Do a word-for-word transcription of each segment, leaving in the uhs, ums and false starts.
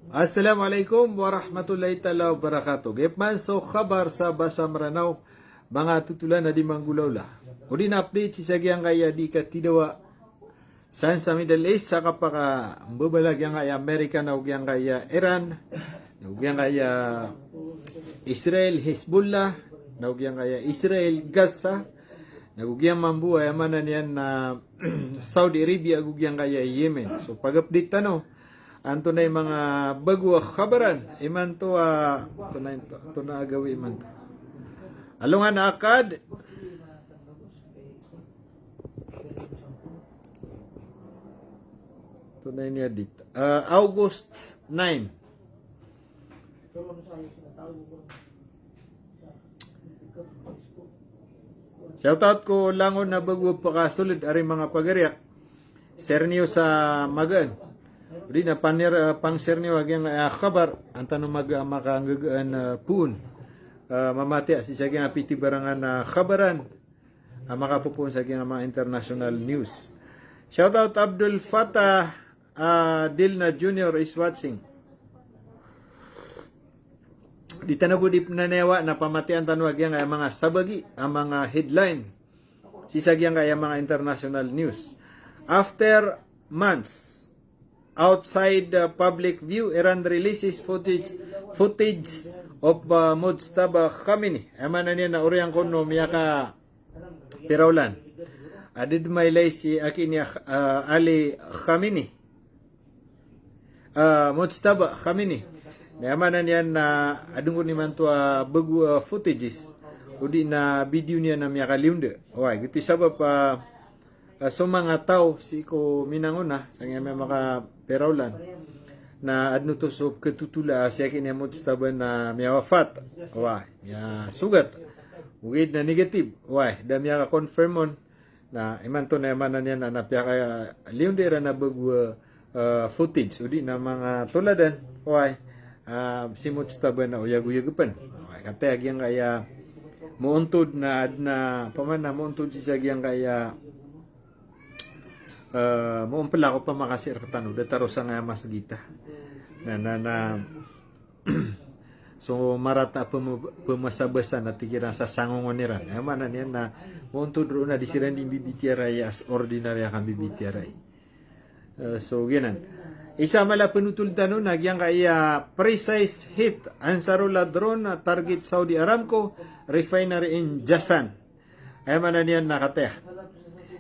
Assalamu alaikum warahmatullahi taala wabarakatuh. Giya pman so khabar sa basa Mranaw, manga totolan a di manggolawla odi na update sii sa giyangkaya di katidawa san sa Middle East, sa kapakambabala giyangkaya Amerika na o giyangkaya Iran, na o giyangkaya Israel Hezbollah, na o giyangkaya Israel Gaza, na o giyangkaya mambo, aya maana niyan na Saudi Arabia ago giyangkaya Yemen. So pag-update tano antonaa i manga bago a khabaran imanto a, antonaa, antonaa a gawii imanto. Alongan a Akad. Antonaa ini a date? Ah, August nine. Shout out ko langon a bago a pakasold, ari manga pagari a share niyo sa magaan. Odi na panir-, ah, pang-share niyo a giyangkaya khabar, an tano mag-, ah, makanggagaan, ah, poon, ah, mamatiya sii sa giyangkaya pitibarangan a khabaran a makapopoon sa giyangkaya manga international news. Shout out Abdul Fatah, ah, Dilna Junior is watching. Di tano bo di pnanayawa na pamatiyaan tano a giyangkaya manga sabagi a manga headline sii sa giyangkaya manga international news. After months outside the public view, Iran releases footage, footage of, uh, Mojtaba Khamenei. Aya maana niyan na oriyan kon o miyakapira olan a da dn mailay si aki niyan, uh, Ali Khamenei, ah, Mojtaba Khamenei. Na aya maana niyan na adn kon imanto a bago a footages odi na video niyan a miyakaliyonda. Oway, giyoto i sabap a, ah, so manga taw sii ko minangona, sangkaya miyamakapira olan, na adn oto so katotola a si aki niyan Mojtaba na miyawafat. Oway, miyasogat. Ogaid na negative. Oway, da miyaka-confirm on. Na imanto na aya maana niyan na, na piyakaliyonda iran a bago a, ah, footage odi na manga toladan. Oway, ah, si Mojtaba na oyagoyag pn. Oway, kataya giyangkaya moontod na adn a, pamana moontod sii sa giyangkaya, ah, moompla ko pamakasi rktano, datar o sangkaya masgit a. Na, na, na, so marata a pem-, pemasabasa na tig iran sa sangongon iran. Aya maana niyan na moontod roo na di siran di mbibitiyarai as ordinary a kambibitiyarai. Eh, so giyanan. Isa mala a pnotold tano na giyangkaya precise hit Ansarullah drone target Saudi Aramco refinery in Jazan. Aya maana niyan na kataya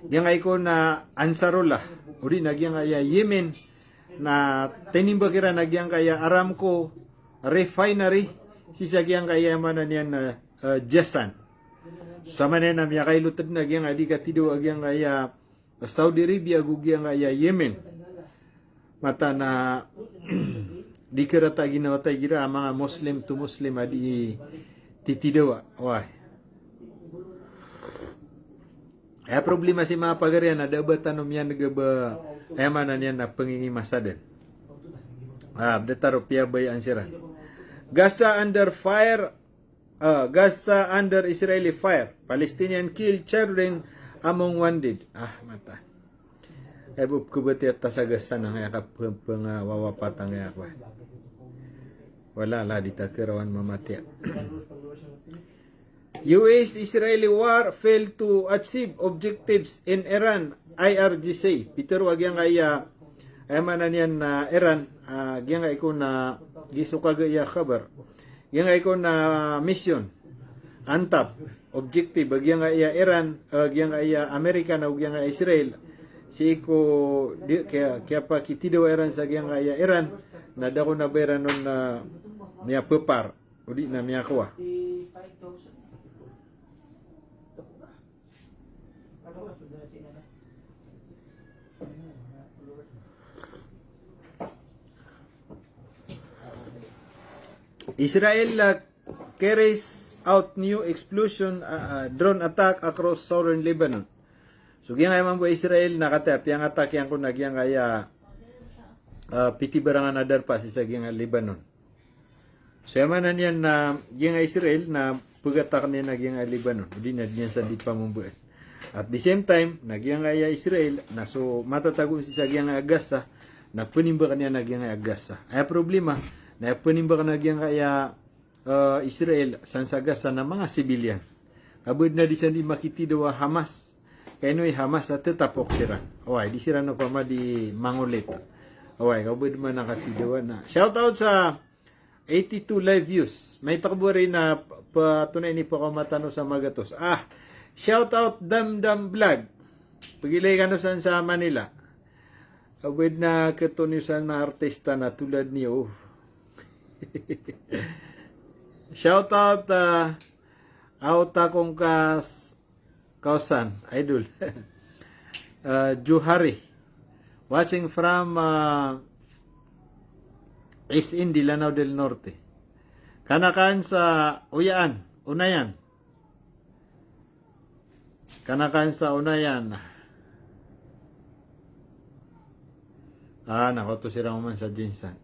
giyangkai kon a Ansarullah odi na giyangkaya Yemen na tinimbak iran a giyangkaya Aramco refinery sii sa giyangkaya, aya maana niyan na, eh, Jazan. Samanan na miyakailotd na giyangkaya di katidawa a giyangkaya Saudi Arabia ago giyangkaya Yemen. Mataan a di karata a ginawa ta igira a manga Muslim to Muslim a di titidawa. Oway. Aya problema sii manga pagari a da a ba tano miyan'g a ba, aya maana niyan na pangingimasa dn. Ah, datar o piyabayaan siran. Gaza under fire, ah, Gaza under Israeli fire. Palestinian kill children among wounded. Ah, mataan. Aya bo pkhabatiya ta sa Gaza na angkaya kapangawawapatan angkaya ko. Wala la di ta karawan mamatiya. U S Israeli war failed to achieve objectives in Iran, I R G C. Pitharo a giyangkaya, aya maana niyan na Iran, ah, giyangkai kon a gisokaga iya khabar. Giyangkai kon a mission, antap, objective a giyangkaya Iran, ah, giyangkaya Amerika na o giyangkaya Israel. Sii ko di, kiya, kiyapakitidawa iran sa giyangkaya Iran, na da kon a ba iran on na miyapapar odi na miyakowa. Israel, ah, carries out new explosion, ah, ah, drone attack across southern Lebanon. So giyangkaya mambo a Israel na kataya piyangattack iyan kon a giyangkaya, ah, pitibarangan a darpa sii sa giyangkaya Lebanon. So aya maana niyan na giyangkaya Israel na pagattack niyan a giyangkaya Lebanon, odi na di niyan sa di pamambaan. At the same time na giyangkaya Israel na so matatago sii sa giyangkaya Gaza Na penimbak niyan a giyangkaya Gaza. Aya problema, na penimbak na giyangkaya, eh, Israel san sa Gaza na manga civilian. Kabed na di san di makitidawa Hamas. Kay ino i Hamas a tetapok siran. Oway, di siran opama di mangolit. Oway, kabed man a katidawa na. Shout out sa eighty-two live views. May takbo rin na pa, tunay ni pakamatano sa magatos. Ah, shout out Damdam Vlog. Pagilay kano san sa Manila. Kabed na ketoni san na artista na tulad niyo. Shout out, ah, Auta Kongkas Kausan, idol. Uh, Johari, watching from, uh, East Indy, Lanao del Norte. Kanakan sa Uyaan, Unayan. Kanakan sa Unayan. Ah, nakoto siran oman sa Jinsan.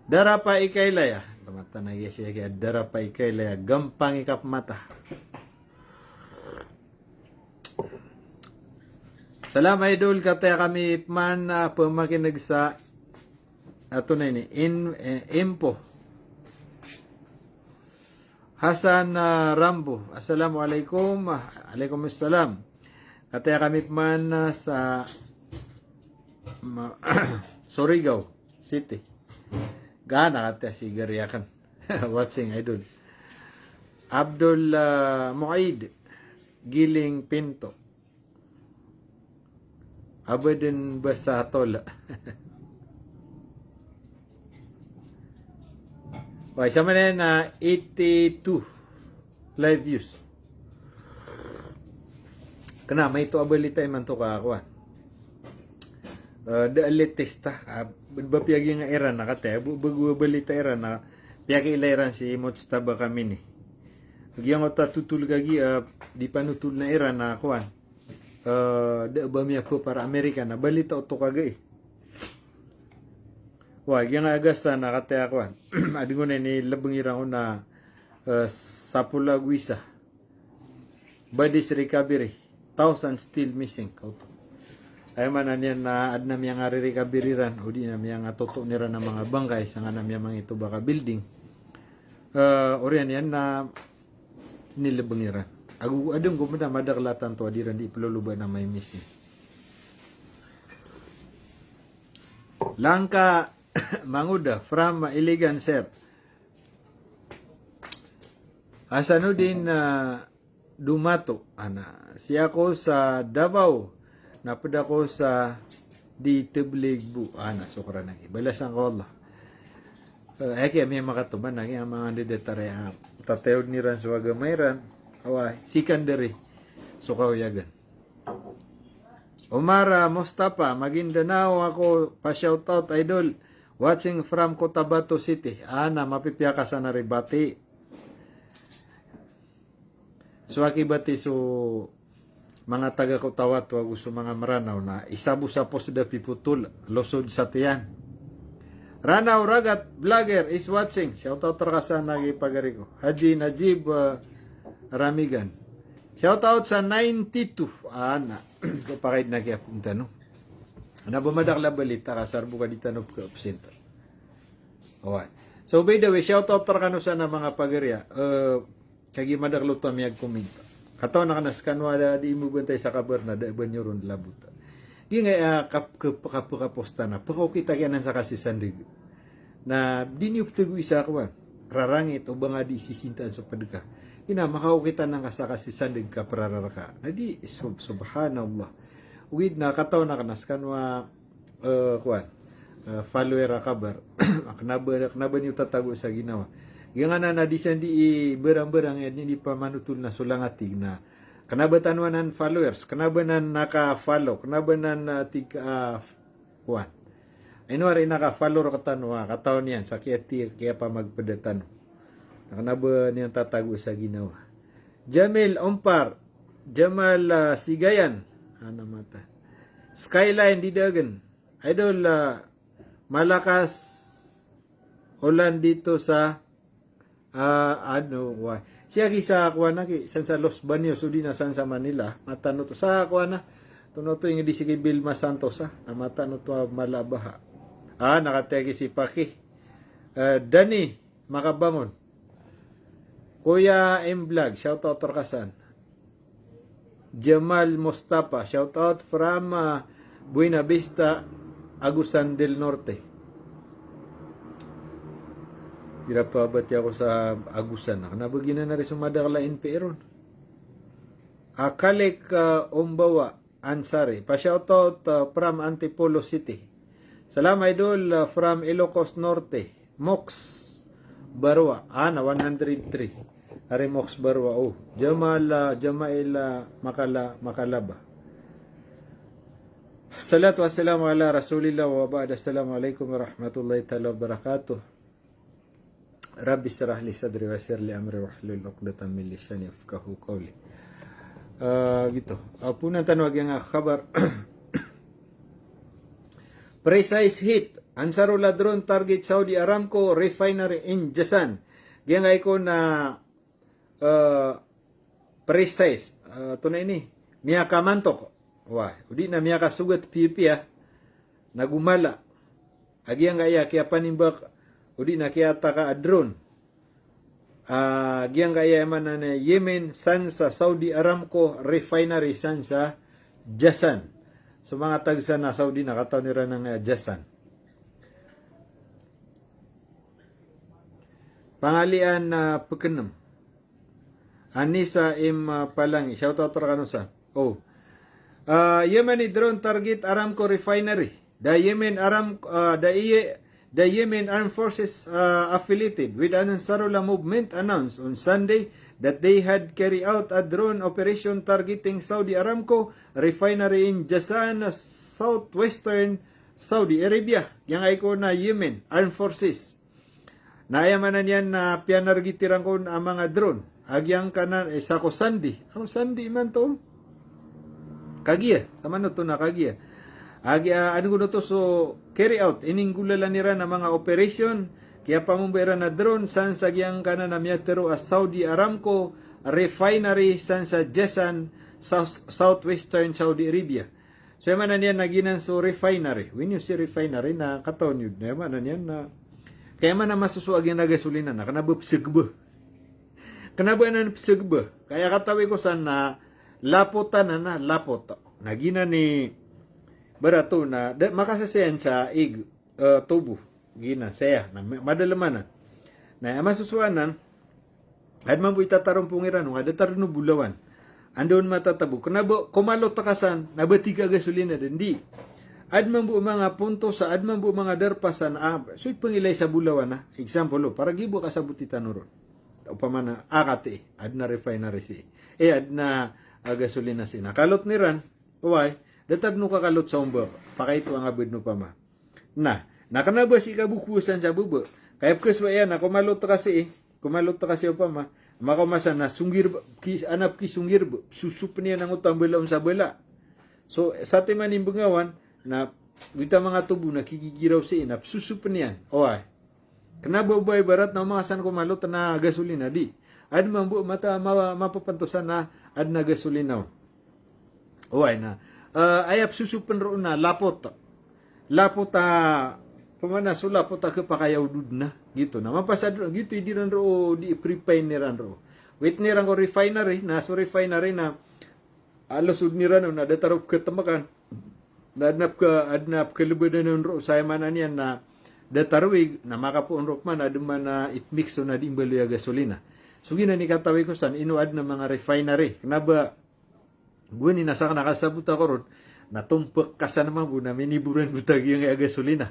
Darapa ikailaya. Tamatan a giya siya kaya darapa ikailaya. Gampang ikapmata. Salam idol, kataya kami pman, ah, pemakineg sa ato na ini. In, eh, info. Hasan, ah, Rambo. Assalamualaikum. Ah, alaikum assalam. Kataya kami pman, ah, sa ma-, Surigao City. Gana kataya si Gariakan. Watching, idol. Abdul, ah, Muaid, Giling Pinto. Abadan basa tola. Wai, sama na eighty-two live views. Kena maito a balita imanto ka kowan. Eh, da latest a, ah, ba piyagi nga Iran na kataya, bu-, bago a balita Iran na, piyaki ila Iran si Mojtaba Khamenei. Giyangkoto a totol kagiya, ah, di panothol na Iran na kowan. Eh, da ba miyapapar Amerika na balita oto kagiya. Wa, giyangkaya Gaza na kataya kowan. Adi ngona ini lebeng iran na, eh, sapolo ago isa. Bodies recovery, thousand still missing. Kaoto. Aya maana niyan na aden a miyangari-recovery iran, odi na miyangatoto iran a manga bangkay, sangkanan a miyamangitoba ka building. Eh, oriyan iyan na inilebeng iran. Ago aden ko meda madakel a tanto a di iran di peloloba na may missing. Langka Mangoda from Iligan, sir. Hasanuddin, ah, Dumato, ana. Siya ko sa Davao, na ped ako sa di Tabligh bo. Ana, sokran aki. Balasan ko Allah. Eh, aya kiya miyamakatoman aki a manga dedatar a tatayod iran so agama iran. Awa, secondary so kaoyagan. Omar, ah, Mustafa, Maguindanao ako, pa-shoutout, idol. Watching from Cotabato City. Ana, mapipiya ka san a ribati. So aki bati so manga taga Cotabato ago so manga Meranaw na isa bo sa pos da pipotol, losod sa tiyan. Ranaw Ragat Vlogger is watching. Shoutout reka san a gi pagari ko. Haji Najib, ah, Ramigan. Shoutout sa ninety-two. Ana. Ko pakaid na kiya punta, no? Na ba madakel a balita ka sar bo ka di tano peka-absent. Oway. So, by the way, shoutout reka no san a manga pagari a. Eh, Kagiya madakel oto a miyag-comment. Katawan aken a sekano a da di imobantay sa kabar na da ba niyo ron labota. Giyangkaya, ah, kap-, kap-, kap-, kaposta na. Pekaokit aki anan sa kasisandeg. Na di niyo petego isa kowan. Rarangit o ba nga di sisintaan so ped ka. Ina makaokit anan ka sa kasisandeg ka perarareka. Na di, sub-, subhanallah. Ogaid na katawan aken a sekano a eh, kowan, eh, follower a kabar. Kena ba, kena ba niyo tatago sa ginawa. Giyangkanan a di san di i barang-barang iyan di pamanotol na so langatig na. Kena ba tano anan followers, kena ba anan naka-follow, kena ba anan, eh, tig, ah, f-, kowan. Ino ari naka-follow rektano, ah, katawan iyan, sa kiyati, kiyapamagpeda tano. Na kena ba niyan tatago sa ginawa. Jamil Ompar, Jamal, ah, Sigayan, ana mata. Skyline di Dagen. Idol, ah, malakas olan dito sa, ah, ano, wa. Siya ki sa kowan aki, san sa Los Baños, odi na san sa Manila. Matano to sa kowan a. Oto ingd i si Bilma Santos, ah, na mataan oto a mala a baha. Ah, na katii aki si Paki. Eh, Dani Makabangon. Kuya M Vlog, shout out rka san. Jamal Mustafa, shout out from, ah, Buena Vista, Agusan del Norte. Igira pn batiya ko sa Agusan, na kna ba giyanan ari so madakl a N P A ron. Akalik, ah, Ombawa Ansari. Pa-shout out, ah, from Antipolo City. Salam Idol, ah, from Ilocos Norte. Mox Barua. Ah, na one hundred three. Ari Mox Barua. Oh, Jamal, ah, Jamail, ah, Makala, Makalaba. Salatu wassalamu ala Rasulillah wa ba'd. Assalamu alaikum warahmatullahi taala wabarakatuh. Rabbi shrah li sadri wa yassir li amri wahlul uqdatan min lisani yafqahu qawli. Ah, giyoto. Ah, poonan tano a giyangkai a khabar. Precise hit. Ansarullah drone target Saudi Aramco refinery in Jazan. Giyangkai ko na, ah, precise. Ah, antonaa ini? Miyakamantok. Wah, odi na miyakasogat piyapiya. Na gomala a giyangkaya kiyapanimbak odi na kiyataka a drone a giyangkaya aya maana niyan Yemen san sa Saudi Aramco refinery san sa Jazan. So manga taga san a Saudi na katawan iran angkaya Jazan. Pangalian na pknm. Anisa M, ah, Palangi, shout out rkano san. Oh. Ah, Yemeni drone target Aramco refinery. The Yemen Aram-, ah, the Ye-, the Yemen Armed Forces, ah, affiliated with Ansarullah movement announced on Sunday that they had carried out a drone operation targeting Saudi Aramco refinery in Jazan, southwestern Saudi Arabia. Giyangkai ko na Yemen Armed Forces. Na aya maana niyan na piyanarget iran kon a manga drone a giyangkanan, eh, sa ko Sunday. Ano Sunday imanto? Kagiya, samanoto na kagiya. A giya, ah, adn kon oto so carry out, ininggolalan iran a manga operation, kiyapamomba iran a drone san sa giyangkanan a miyatharo a Saudi Aramco refinery san sa Jazan, sa southwestern Saudi Arabia. So aya maana niyan na giyanan so refinery. When you say refinery na katawan iyo, na aya maana niyan na, kaya maana masosowa a giyanan a gasolina na kna ba psgba. Kna ba anan psgba. Kaya katawi ko san na lapot anan na lapot. Na giyanan i barato na da, makasasayan sa ig, eh, tobo. Giyanan saya na ma-, madalm anan. Na aya masosowa anan, adn mambo i tatarompong iran on a datar dn o bolawan. Anda on matatago. Kna ba komalot ka san na ba tig a gasolina dn, di. Adn mambo manga ponto sa, adn mambo manga darpa san, ah, so ipngilay sa bolawan, ah. Example, o, para giya bo kasaboti tano ron. Opama na akati, adn a refinery sii. Eh, adn a, ah, gasolina sii. Na kalotn iran, oway, datar dn o kakalot sa ombak. Pakaito a ngabd opama. Na, na kna ba sii kabokbosan sa baba. Kaya pkhasowa iyan na komalot ka sii, komalot ka sii opama. Makaoma san na songgirb, ki, adn a pkisonggirb, sosopn iyan angkoto a mbala on sa bala. So, satiman i mbngawan, na giyoto a manga tobo na kigigiraw sii, na psosopn iyan. Oway. Kna ba o ba ibarat na o manga san komalot na gasolina, di. Adn mambo mata, ma-, mapapanto san na adn a gasolina on. Oway na. Eh, aya psosopn roo na lapot. Lapot a, opama na so lapot a khapakay a odod na. Giyoto na. Mapasad roo, giyoto i di ran roo, di i-prepare iran roo. Wit iran ko refinery, na so refinery na alosod iran on na datar o pkhatmkan. Na adn a pkha-, adn a pkhalbdan on roo sa aya maana niyan na datar o ig, na makapoon roo pman, adn man a ipmix on a di mbaloy a gasolina. So giyanan i katawi ko san, ino adn a manga refinery. Kna ba gowani na sakn a kasabot ako ron, na tompak ka san mambo na miniboran bo ta giyangkaya gasolina.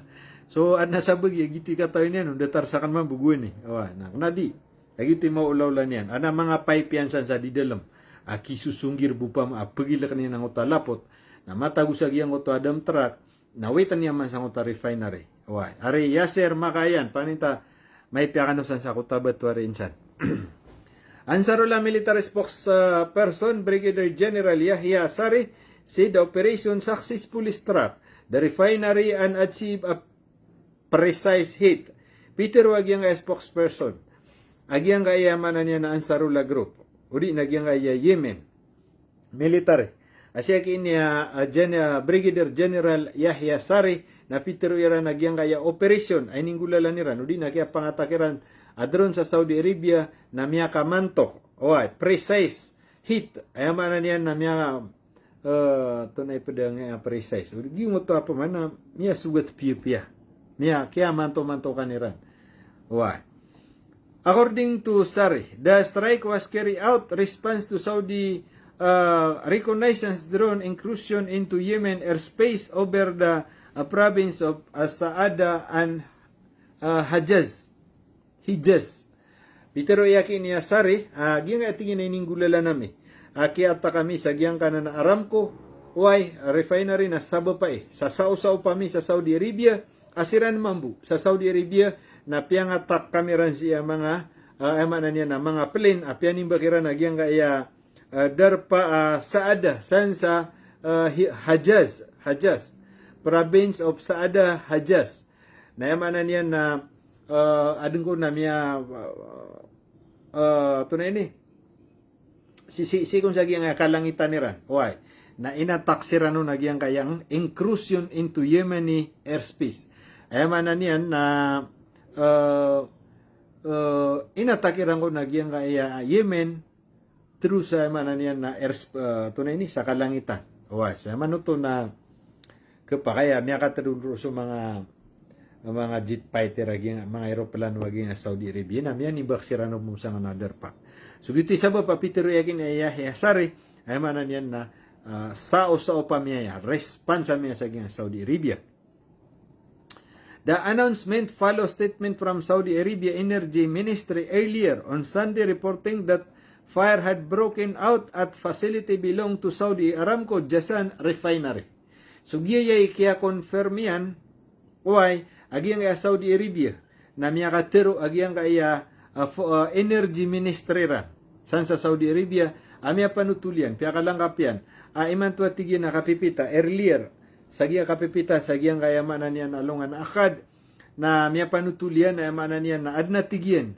So, adn a sabagi a giyoto i katawi niyan on, datar sakn mambo gowani. Oway, na kna di. A giyoto i maolaola niyan. Adn a manga pipe iyan san sa di dalm. A kisosonggirb opama, a pagilkn iyan angkoto a lapot. Na matago sa giyangkoto a dump truck. Na witn iyan man sangkoto a refinery. Oway. Ari Yasser Makayan, paninta maipiya kano san sa Cotabato ari insan. Ansarullah military spokesperson Brigadier General Yahya Saree said the operation successfully struck the refinery and achieved a precise hit. Pitharo a giyangkaya spokesperson a giyangkaya maana niyan na Ansarullah group, odi na giyangkaya Yemen military, A siyaki niyan a, a, Gen-, a, Brigadier General Yahya Saree, na pitharo iran a giyangkaya operation a ininggolalan iran odi na kiyapangatak iran a drone sa Saudi Arabia na miyakamantok. Oway, precise hit. Aya maana niyan na miya, eh, tonaa i pd angkaya precise. Odi giyoto a pman na miyasogat piyapiya. Miya, kiyamanto-mantokan iran. Oway. According to Saree, the strike was carried out response to Saudi, uh, reconnaissance drone incursion into Yemen airspace over the, uh, province of, uh, Saada and, uh, Hajaz. Hijaz. Pitharo iyan ki niyan a Saree, a, giyangkaya tig iyan a ininggolalan ami a kiyatak ami sa giyangkanan a Aramco, oway, refinery na sabap ai sa saosaop ami sa Saudi Arabia, a siran mambo sa Saudi Arabia na piyangatak kami ran sii a manga, ah, aya maana niyan na manga plane a piyanimbak iran a giyangkaya, ah, darpa, ah, Saada, san sa, ah, Hi-, Hajaz, Hajaz. Province of Saada, Hajaz. Na aya maana niyan na, ah, adn ko na miya, ah, ah, tonaa ini, sii, sii, sii kon sa giyangkaya kalangitan iran. Oway. Na inatak siran on a giyangkaya incursion into Yemeni airspace. Aya maana niyan na, eh, eh, inatak iran kon a giyangkaya Yemen through sa, aya maana niyan na airs-, eh, tonaa ini, sa kalangitan. Oway. So, aya maana oto na khapakay a miyakatero ron so manga, manga jet fighter a giyangkaya, manga eroplano a giyangkaya Saudi Arabia na miyanimbak siran on sangkanan a darpa. So giyoto i sabap a pitharo iyan ki niyan a Yahya Saree, aya maana niyan na, ah, saosaop ami aya, response ami aya sa giyangkaya Saudi Arabia. The announcement follows statement from Saudi Arabia Energy Ministry earlier on Sunday reporting that fire had broken out at facility belong to Saudi Aramco Jazan refinery. So giyaya i kiya-confirm iyan, oway, a giyangkaya Saudi Arabia na miyakatero a giyangkaya, ah, fo-, ah, energy ministry ran san sa Saudi Arabia a miyapanotol iyan, piyakalangkap iyan a imanto a tig iyan a kapipita earlier sa giya kapipita sa giyangkaya maana niyan a alongan a Ahad na miyapanotol iyan a aya maana niyan na adn a tig iyan,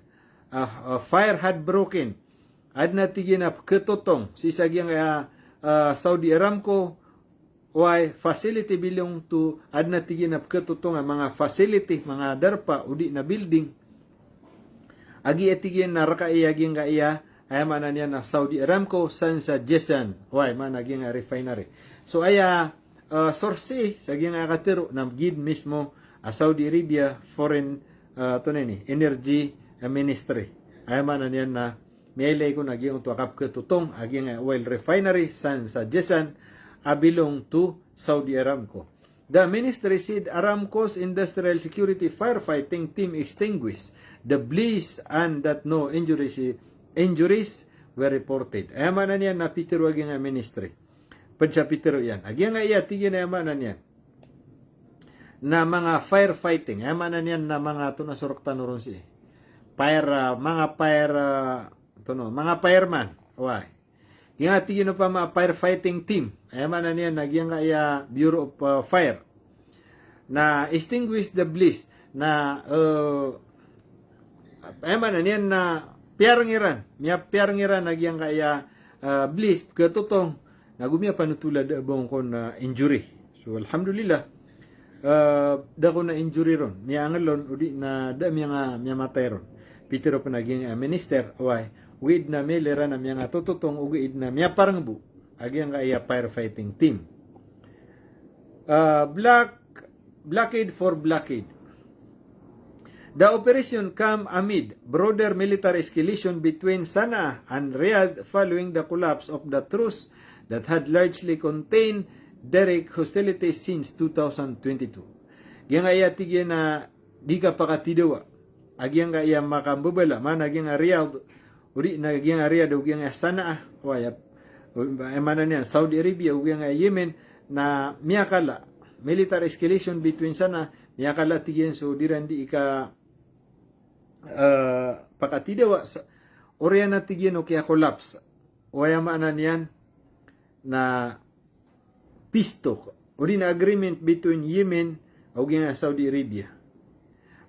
ah, ah, fire had broken. Adn a tig iyan a pkhatotong sii sa giyangkaya, ah, Saudi Aramco, oway, facility belong to, adn a tig iyan a pkhatotong a manga facility, manga darpa, odi na building. A giya tig iyan na rka i a giyangkaya, aya maana niyan na Saudi Aramco san sa Jazan. Oway, maana giyangkaya refinery. So aya, ah, source sa giyangkaya katero na giya mismo a Saudi Arabia Foreign, ah, tonaa ini, Energy, ah, Ministry. Aya maana niyan na miyailay kon a giyangkoto a kapkhatotong a giyangkaya oil refinery san sa Jazan a belong to Saudi Aramco. The ministry said Aramco's industrial security firefighting team extinguished the blaze and that no injuries, injuries were reported. Aya maana niyan na pitharo a giyangkaya ministry. Pd sa pitharo iyan a giyangkaya tig iyan a aya maana niyan na manga firefighting, aya maana niyan na manga, tonaa so rk tano ron sii, fire, ah, manga fire, ah, tonaa, manga fireman. Oway. Giyangkaya tig iyan opama a firefighting team, aya maana niyan na giyangkaya Bureau of, ah, Fire na extinguish the blaze na, eh, aya maana niyan na piyarng iran, miyapiyarng iran a giyangkaya, ah, blaze, pkhatotong, na go miyapanotol a da a ba on kon, ah, injury. So, alhamdulillah, ah, da kon a injury ron, miyaangl on, odi na da a miyanga, miyamatay ron. Pitharo pn a giyangkaya minister, oway, ogaid na miyailay ran a miyangatototong, ogaid na miyaparng bo a giyangkaya firefighting team. Ah, black, blockade for blockade. The operation come amid broader military escalation between Sana'a and Riyadh following the collapse of the truce that had largely contained direct hostilities since two thousand twenty-two. Giyangkaya tig iyan a di kapakatidawa a giyangkaya makambabala, maana giyangkaya Riyadh, odi na giyangkaya Riyadh, o giyangkaya Sana'a, oway, aya maana niyan Saudi Arabia, o giyangkaya Yemen, na miyakala, military escalation between Sana'a, miyakala tig iyan so di ran di ika, eh, pakatidawa sa, oriyan a tig iyan o kiya-collapse. Oway, aya maana niyan na peace talk, odi na agreement between Yemen ago giyangkaya Saudi Arabia.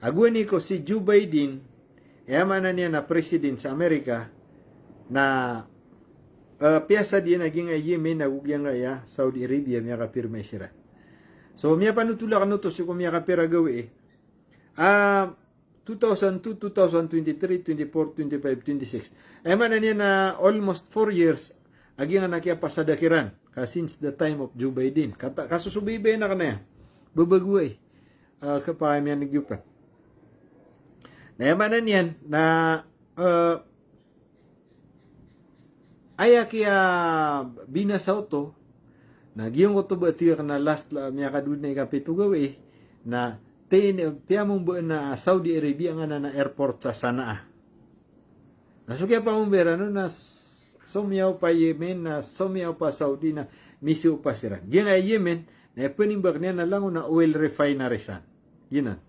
Ago ini ko si Joe Biden, aya maana niyan na president sa Amerika, na ah, piyasad iyan a giyangkaya Yemen ago giyangkaya Saudi Arabia, miyakapirma siran. So, miyapanotol akn oto sii ko miyakapira gawii. Ah, two thousand two, two thousand twenty-three, twenty-four, twenty-five, twenty-six. Aya maana niyan na almost four years a giyangkanan a kiyapasada kiran ka since the time of Joe Biden. Kata, kasosobaybay na kna iyan. Babago ay. Ah, kapakay miyan giyopan. Na aya maana niyan na, ah, aya kiyabinasa oto, na giyangkoto ba tiyak na last la, miyakadowa na ikapito gawii, na tin, piyamomba na Saudi Arabia nganan a airport sa Sana'a. Na so kiyapamomba iran on na s-, somiyaw pa Yemen, na somiyaw pa Saudi, na misopa siran. Giyangkaya Yemen, na ipenimbak niyan na langon a oil refinery san. Giyanan.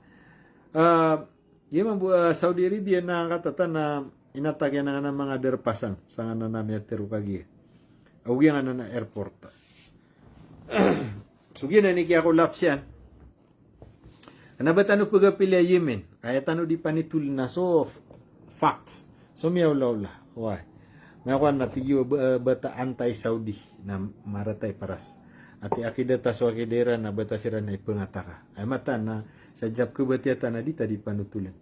Ah, Giya mambo, ah, Saudi Arabia na katatan na inatak iyan a nganan a manga darpa san, sa nganan a miyatharo kagiya. Ago giya nganan a airport. So giyanan i kiyakolapsan. Kna ba tano pagapili a Yemen, ka aya tano di panitol na so facts. So miyaolaola. Wai. Miyakowa na tig iyo ba-, bata anti-Saudi na marata i paras. Ati akida ta so akida iran na bata siran na ipengataka. Aya mataan na sa jap kebatiya tano di ta di panotolen.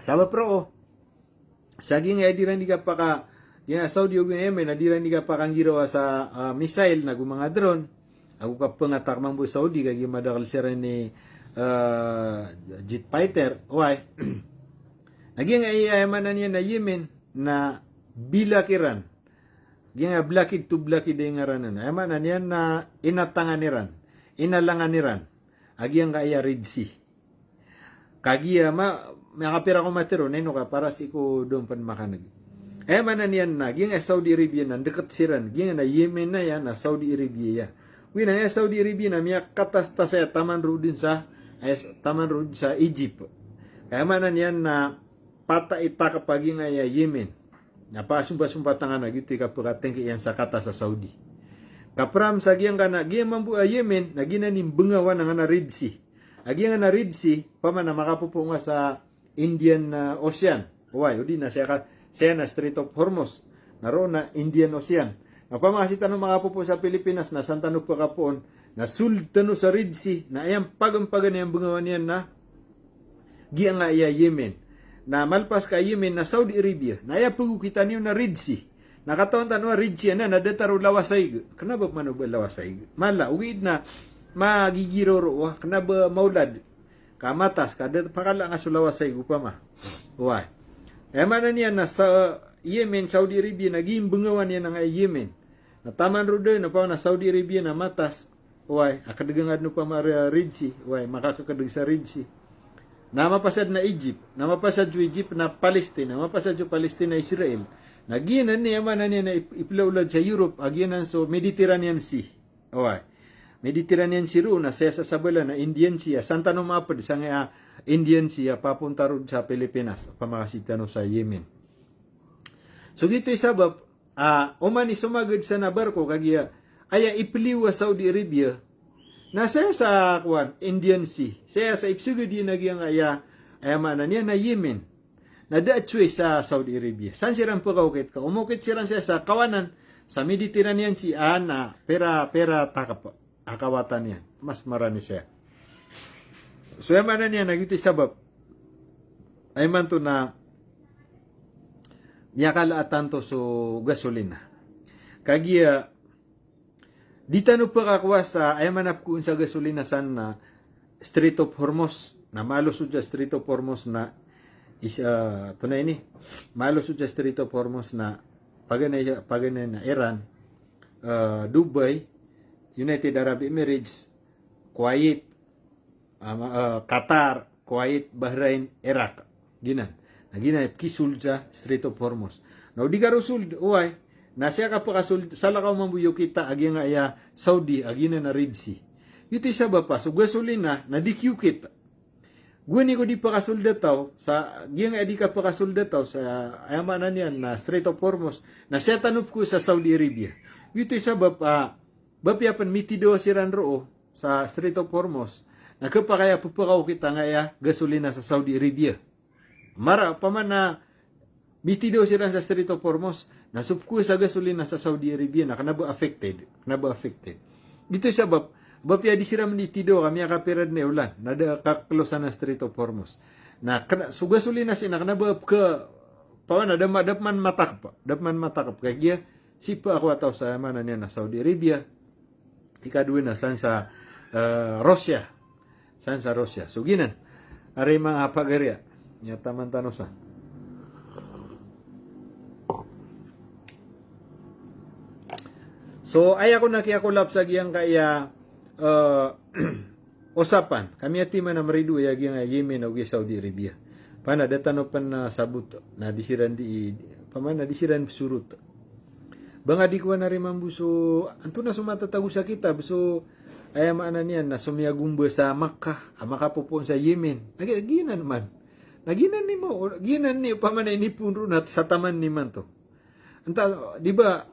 Sabap roo, sa giyangkaya di ran di kapaka, giyangkaya Saudi ago giyangkaya Yemen, na di ran di kapakanggirawa sa, ah, missile na go manga drone, ago kapengatak mambo Saudi, kagiya madakel siran i, ah, jet fighter, wai. Na giyangkaya, aya maana niyan na Yemen, na bilak iran. Giyangkaya blakid to blakid a ingaran on. Aya maana niyan na inatangan iran, inalangan iran a giyangkaya Red Sea. Kagiya ma-, miyakapira ko matero, na ino ka para sii ko doon pen makaneg. Aya maana niyan na giyangkaya Saudi Arabia na ndeket siran, giyangkaya Yemen na aya na Saudi Arabia aya. Oway, na aya Saudi Arabia na miyakatastas aya taman roo den sa, aya s-, taman roo den sa Egypt. Aya maana niyan na pata i takep a giyangkaya Yemen. Na pasompasompat angkanan a giyoto i kapekatengki iyan sa katas a Saudi. Kapram sa giyangkanan, giya mambo a Yemen, na giyanan i mbengawan angkanan a Red Sea. A giyangkanan a Red Sea, opama na makapopoon ka sa Indian, ah, Ocean. Wai, odi na saya ka, saya na Strait of Hormuz. Na roo na Indian Ocean. Na opama ka sii tano makapopoon sa Pilipinas, na san tano pekapoon, na sold tano sa Red Sea, na aya paganpagan a mbengawan iyan na giyangkaya Yemen. Na malpas ka Yemen na Saudi Arabia. Na aya pegokitan iyo na Red Sea. Na katawan tano a Red Sea anan na datar o lawas a ig. Kena ba pman o ba lawas a ig? Mala, ogaid na magigiraw roo, kena ba maolad. Ka matas, ka da pakala nga so lawas a ig opama. Wai. Aya maana niyan na sa Yemen, Saudi Arabia, na gii mbengawan iyan angkaya Yemen. Na taman roo den, opama na Saudi Arabia na matas. Wai, a kedeg angkanan opama a Red Sea, wai, makakekedeg sa Red Sea. Na mapasad na Egypt, na mapasad so Egypt na Palestine, na mapasad so Palestine na Israel. Na giyanan i aya maana niyan na ip-, ipelaolad sa Europe, a giyanan so Mediterranean Sea. Wai. Mediterranean Sea roo na saya sa sabala na Indian Sea, san tano maaped sangkaya Indian Sea, paponta roo sa Pilipinas, opama ka sii tano sa Yemen. So giyoto i sabap, ah, oman i somagad san a barko kagiya aya ipeliyo a Saudi Arabia, na saya sa kowan, Indian Sea, saya sa ipseged iyan a giyangkaya, aya maana niyan na Yemen. Na da a choice sa Saudi Arabia. San siran pekaokit ka, omokit siran saya sa kawanan, sa Mediterranean Sea, a na pera, pera takep a kawatan iyan. Mas marani saya. So aya maana niyan na giyoto i sabap a imanto na miyakala a tanto so gasolina. Kagiya di tano pekakowa sa aya maana pkoon sa gasolina san na Strait of Hormuz. Na malo so dya Strait of Hormuz na is-, ah, tonaa ini. Malo so dya Strait of Hormuz na paganay, paganay na Iran, ah, Dubai, United Arab Emirates, Kuwait, ah, ma-, ah, Qatar, Kuwait, Bahrain, Iraq. Giyanan. Na giyanan i pkisold sa Strait of Hormuz. Na o di ka roo sold, oway. Na saya ka pekasold, salakaw mambo iyo kita a giyangkaya Saudi, a giyanan a Red Sea. Giyoto i sabap a so gasolina, na di kiokit. Gowani ko di pekasold a taw, sa giyangkaya di kapekasold a taw, sa aya maana niyan na Strait of Hormuz, na saya tano pkoon sa Saudi Arabia. Giyoto i sabap a, ba piya pen mitidawa siran roo sa Strait of Hormuz, na kepakay a pepekaokit angkaya gasolina sa Saudi Arabia. Mara, opama na mitidaw siran sa Strait of Hormuz, na so pkowasa gasolina sa Saudi Arabia na kna ba affected. Kna ba affected. Giyoto i sabap, ba piya di siran mitidaw ka miyakapira dn i olan, na da kaklosan a Strait of Hormuz. Na kna, so gasolina sii na kna ba pka, opama na da ma-, da pman matakp, da pman matakp. Kagiya, sii pn a kowa taw sa, aya maana niyan na Saudi Arabia, ikadowa na san sa, eh, Russia. San sa Russia. So giyanan. Ari manga pagari a, aya taman tano sa. So, aya ko na kiyakolap sa giyangkaya, eh, osapan. Ka miyatiman a maridoay a giyangkaya Yemen ago Saudi Arabia. Opama na da tano pn, ah, sabot. Na di siran di, opama na di siran psorot. Ba nga di kowan ari mambo so, antonaa so matatago sa kitab, so, aya maana niyan na so miyagomba sa Makkah, a makapopoon sa Yemen. Na gi-, giyanan man. Na giyanan i mo, giyanan i opama na inipoon ron na sa taman imanto. Antaa, di ba,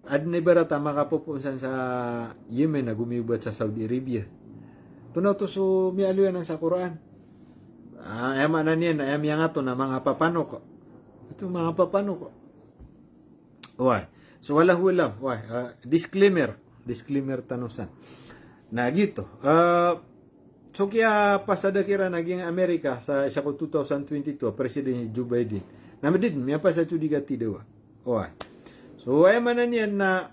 adn a ibarat a makapopoon san sa Yemen ago miyobat sa Saudi Arabia. Antonaa oto so miyaaloy anan sa Qur'an. Ah, aya maana niyan, aya miyangato na manga papanok. Oto manga papanok. Oway. So, wala, wala. Oway, ah, disclaimer. Disclaimer tano san. Na giyoto. Ah, so kiyapasada kiran a giyangkai Amerika sa isa ko two thousand twenty-two, President Joe Biden. Na mdn, miyapasad so di katidawa. Oway. So, aya maana niyan na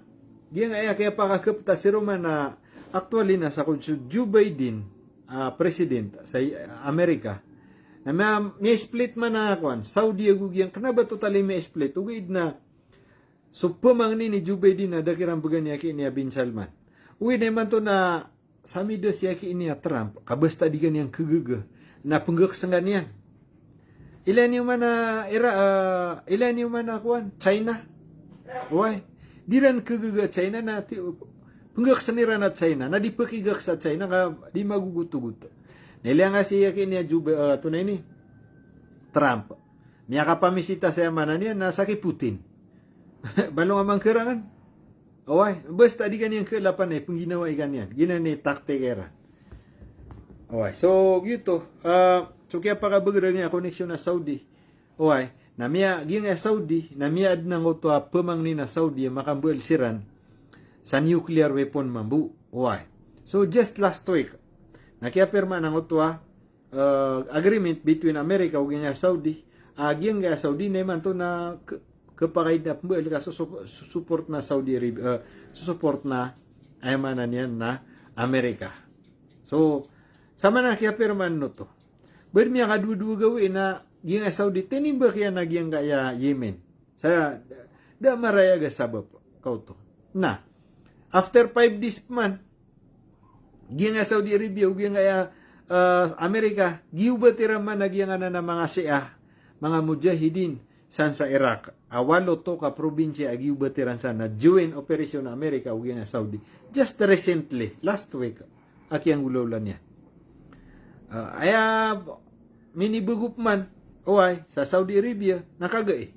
giyangkaya kiyapakakapta si Roma na actually na sa ko so Joe Biden, ah, President sa i-, Amerika. Na miya, miya-split man a kowan, Saudi ago giyang, kna ba totally miya-split. Ogaid na so pamangni ni Joe Biden na da kiran bgan i aki niya Bin Salman. Ogaid na imanto na samidas i aki niya Trump, ka basta di kaniyan khagaga, na pnggaksa ngka niyan. Ilaya niyo man a Ira-, ah, ilaya niyo man a kowan, China. Oway. Di ran khagaga China na ti-, pnggaksa iran a China. Na di pkhigaksa China ka di magogotogot. Na ilaya ngka si aki niya Joe Bi-, ah, antonaa ini? Trump. Miyakapamisita sa aya maana niyan na saki Putin. Balong a mangkarangan. Oway, basta di kaniyan khaalapan i pngginawai kaniyan. Giyanan i taktik iran. Oway, so giyoto. Ah, so kiyapakabagr a giyangkai a connection a Saudi. Oway, na miya, giyangkai a Saudi, na miyaadn angkoto a pamangni a Saudi a makambaal siran sa nuclear weapon mambo. Oway. So just last week, na kiyapirmaan angkoto a ah, agreement between America ago giyangkai a Saudi. Ah, giyangkai a Saudi na imanto na k-, khapakay a pmbaal ka so, so, so support na Saudi Arabia, ah, so support na, aya maana niyan na America. So, sa maana kiyapirmaan oto. Ba di miyakadowa-dowa gawii na giyangkai a Saudi, tinimbak iyan a giyangkaya Yemen. Sa da, da marayag a sabap ka oto. Na, after five days pman, giyangkaya Saudi Arabia, o giyangkaya, ah, Amerika, giyobat iran man a giyangkanan a manga Shia, manga Mujahideen, san sa Iraq. A walo oto ka probinsiya a giyobat iran san na joint operation a Amerika, o giyangkaya Saudi. Just recently, last week, a kiyanggolawla niyan. Ah, aya minibagop man, oway, sa Saudi Arabia, na kagai.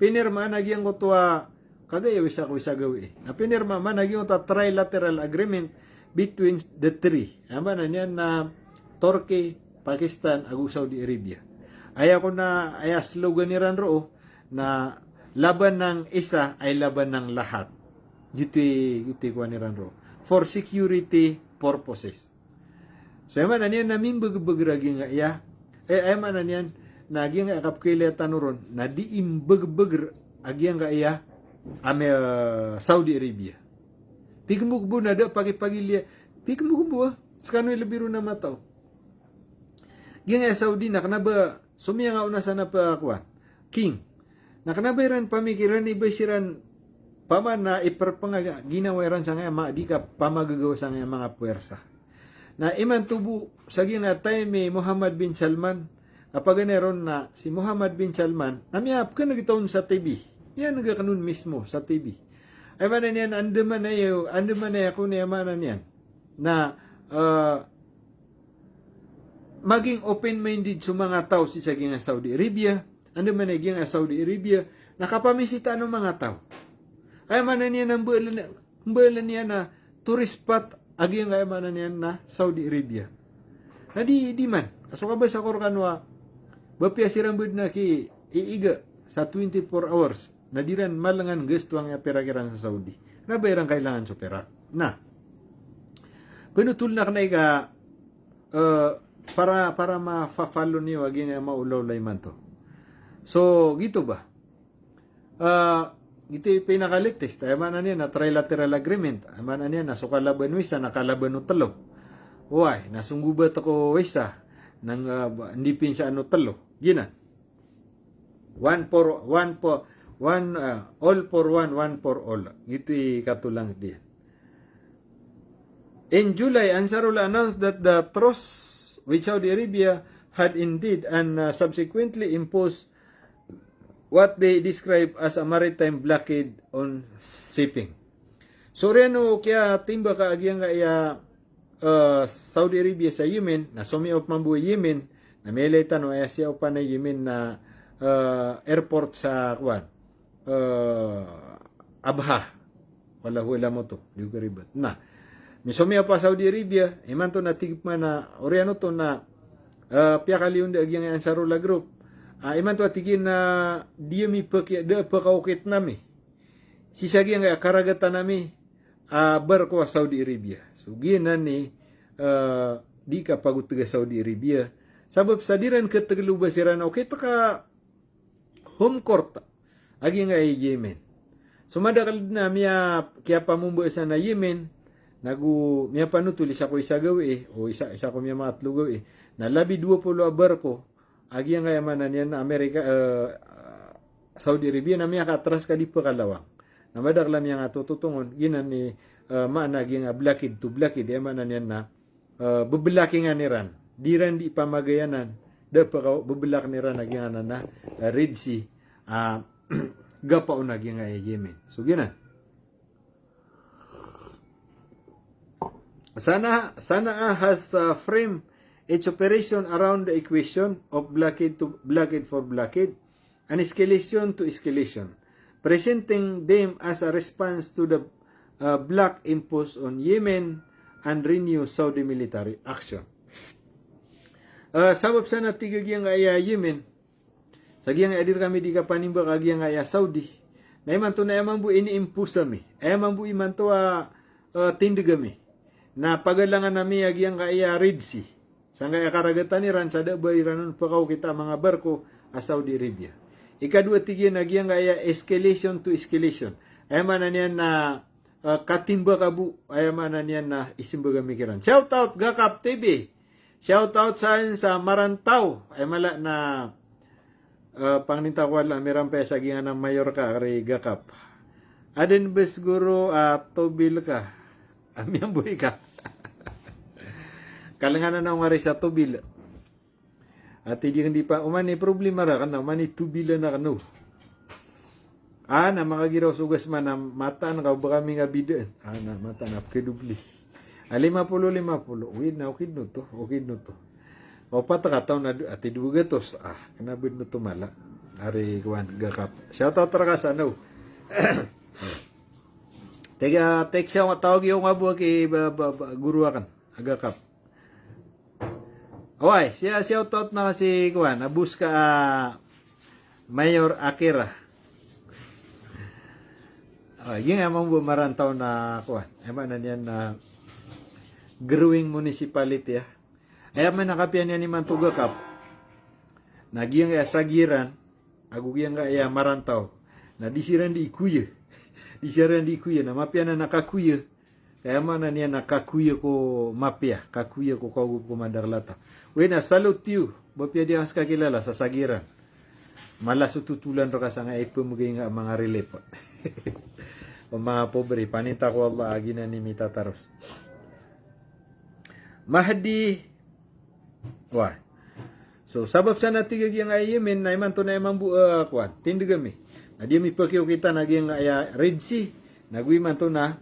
Pinirmaan a giyangkoto a, kagai a wisa ko wisa gawii. Na pinirma man a giyangkoto a trilateral agreement between the three. Aya maana niyan na Turkey, Pakistan, ago Saudi Arabia. Aya kon a, aya slogan iran roo, na laban ng isa ay laban ng lahat. Giyoto i, giyoto i kowan iran roo. For security purposes. So, aya maana niyan na mimbagr-bagr a giyangkaya, eh, aya maana niyan na giyangkaya kapkhailaya tano ron, na di imbagr-bagr a giyangkaya a mi, eh, Saudi Arabia. Pikmbokbo na da pakipagilaya, pikmbokbo, ah, skano i lbi ron a mataw. Giyangkaya Saudi na kna ba, so miyangaona san a pa kowan, king. Na kna ba iran pamikiran i ba siran, opama na iprpnga ginawa iran sangkaya ma, di ka pamagagawa sangkaya manga puwersa. Na imanto bo sa giyangkaya time i Mohammed bin Salman, kapaganay ron na si Mohammed bin Salman, na miyapkhan'g taon sa T V. Iyan ga knon mismo sa T V. Aya maana niyan, andamanaya, andamanaya kon aya maana niyan na, ah, maging open-minded so manga taw sii sa giyangkaya Saudi Arabia, andamanaya giyangkaya Saudi Arabia, na kapamisitaan o manga taw. Aya maana niyan na mbaalan, mbaalan iyan a tourist spot a giyangkaya maana niyan na Saudi Arabia. Na di, di man. Ka so kabasa ko rkano a Ba piya siran bo dn a ki-, iiga sa twenty-four hours na di ran malangan gastoan a pirak iran sa Saudi. Na ba iran kailangan so pirak. Na pnotolan akn aya ka, eh, para, para ma-follow niyo a giyangkaya maolaola imanto. So giyoto ba. Ah, giyoto i pinaka-latest, aya maana niyan na trilateral agreement, aya maana niyan na so kalaban o isa na kalaban o tlo. Oway, na so nggobat ko isa na, ah, ba-, ndipinsa o tlo. Giyanan. One for, one for, one, ah, all for one, one for all. Giyoto i katolang diyan. In July, Ansarullah announced that the truce with Saudi Arabia had ended and, uh, subsequently imposed what they described as a maritime blockade on shipping. So oriyan o kiyatimbaka a giyangkaya, uh, Saudi Arabia sa Yemen, na somiyaop mambo i Yemen, na miyailay tano aya siyaopan a Yemen na, uh, airport sa kowan, eh, Abha. Wallahu a'lam oto, di ko ribat. Na, misomiyaop a Saudi Arabia, imanto na tig pman a oriyan oto na, eh, piyakaliyo anda a giyangkaya Ansarullah group. Ah, imanto a tig iyan na di ami peki-, da a pekaokitn ami. Sii sa giyangkaya karagatan ami a barko a Saudi Arabia. So giyanan i, eh, di kapagoteg a Saudi Arabia. Sabap sa di ran ketegelo ba siran okit ka home court a giyangkaya Yemen. So madakl dn a miya-, kiyapamomba san a Yemen, nago miyapanotol i isa ko isa gawii, o isa, isa ko miyamaatlo gawii, na labi dowa polo a barko a giyangkaya maana niyan na Amerika, eh, Saudi Arabia na miyakaatras ka di pekalawang. Na madakl a miyangatototongon, giyanan i, eh, maana a giyangkaya blockade to blockade, aya maana niyan na eh, bebelakingan iran. Di ran di pamagayanan, da peka-, bebelakn iran a giyangkanan a, eh, Red Sea, ah, gapaon a giyangkaya Yemen. So giyanan. Sana'a, Sana'a has, uh, framed its operation around the equation of blockade to, blockade for blockade, and escalation to escalation, presenting them as a response to the, uh, block imposed on Yemen and renewed Saudi military action. Uh, sabap san a tig a giyangkaya Yemen, sa giyangkaya di rekami di kapanimbaka a giyangkaya Saudi, na imanto na aya mambo ini-impose ami, aya mambo imanto a, uh, tindeg ami, na pagalangan ami a giyangkaya Red Sea. Sangkaya karagatan iran sa da a ba iran on pekaokit a manga barko a Saudi Arabia. Ikadowa tig iyan a giyangkaya escalation to escalation. Aya maana niyan na, ah, katimbaka bo, aya maana niyan na isimbag ami kiran. Shout out Gakap T V. Shout out sa, sa Marantaw. Aya mala na Eh, pangninta ko ala, mirampay sa giyangkanan a mayor ka, ari Gakap. Aden bes guru, ah, tobil ka. Ami amboy ka. Kalengan anan ngari sa tobil. Ati di, di pa, oman i problema raken, oman i tobilan aken o. Ah, na makagiraw so gas man, na mataan ka, o ba kami nga bidaan. Ah, na mataan, na pkedobli. Ah, lima polo, lima polo. Wait na, okid no to, okid no to. O pat ka taw na do-, ati dowa gatos. Ah, kena bed no to mala. Ari kowan, Gakap. Shout out reka sa no. Tega, tek siya nga tawag iyo nga bo aki ba, ba, ba, guru aken. A Gakap. Oway, siya, shout out na si kowan, a bos ka, ah, Mayor Akira. Oway, giyangkaya mambo a Marantaw na kowan. Aya maana niyan na growing municipality, ah. Aya maana kapiya niyan imanto Gakap. Na giyangkaya Sagiran, ago giyangkaya Marantaw. Na di siran di ikoya. Di siran di ikoya. Na mapiya anan a kakoya. Aya maana niyan na kakoya ko mapiya, kakoya ko kawgop ko madakelata. Wena, salute to you. Ba piya di angka kakilala sa Sagiran. Mala so totolan reka sangkaya ipemegay nga a manga relief. O manga pobre, paninta ko Allah a giyanan i mitataros. Mahdi Wa. So, sabap sa na tig a giyangkaya Yemen, na imanto na aya mambo, eh, kowan, tindeg ami. Na di ami pakiyokitan a giyangkaya Red Sea, na go imanto na,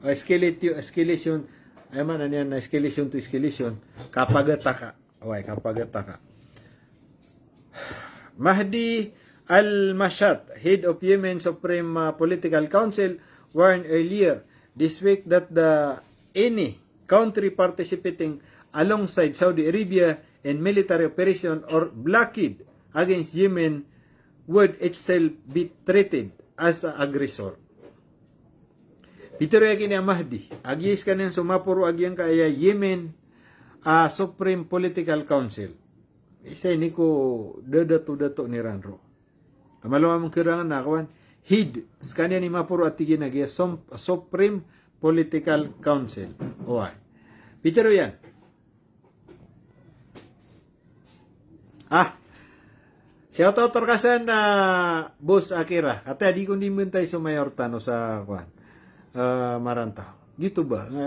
eh, escalate-, escalation, aya maana niyan na escalation to escalation, kapagataka. Oway, kapagataka. Mahdi al-Mashat, head of Yemen Supreme, uh, Political Council, warned earlier this week that the, any country participating alongside Saudi Arabia in military operation or blockade against Yemen would itself be treated as a aggressor. Pitharo iyan a Mahdi, a giya skaniyan so maporo a giyangkaya Yemen a Supreme Political Council. Isa ini ko dadato-dato iran roo. Amalo a mangkerang na kowan, head, skaniyan i maporo a tig iyan a giya som-, Supreme Political Council. Oway. Pitharo iyan. Ah. Shout out rka san, ah, Boss Akira. Kataya di ko di mbantay so mayor tano sa kowan. Eh, Marantaw. Giyoto ba? Nga,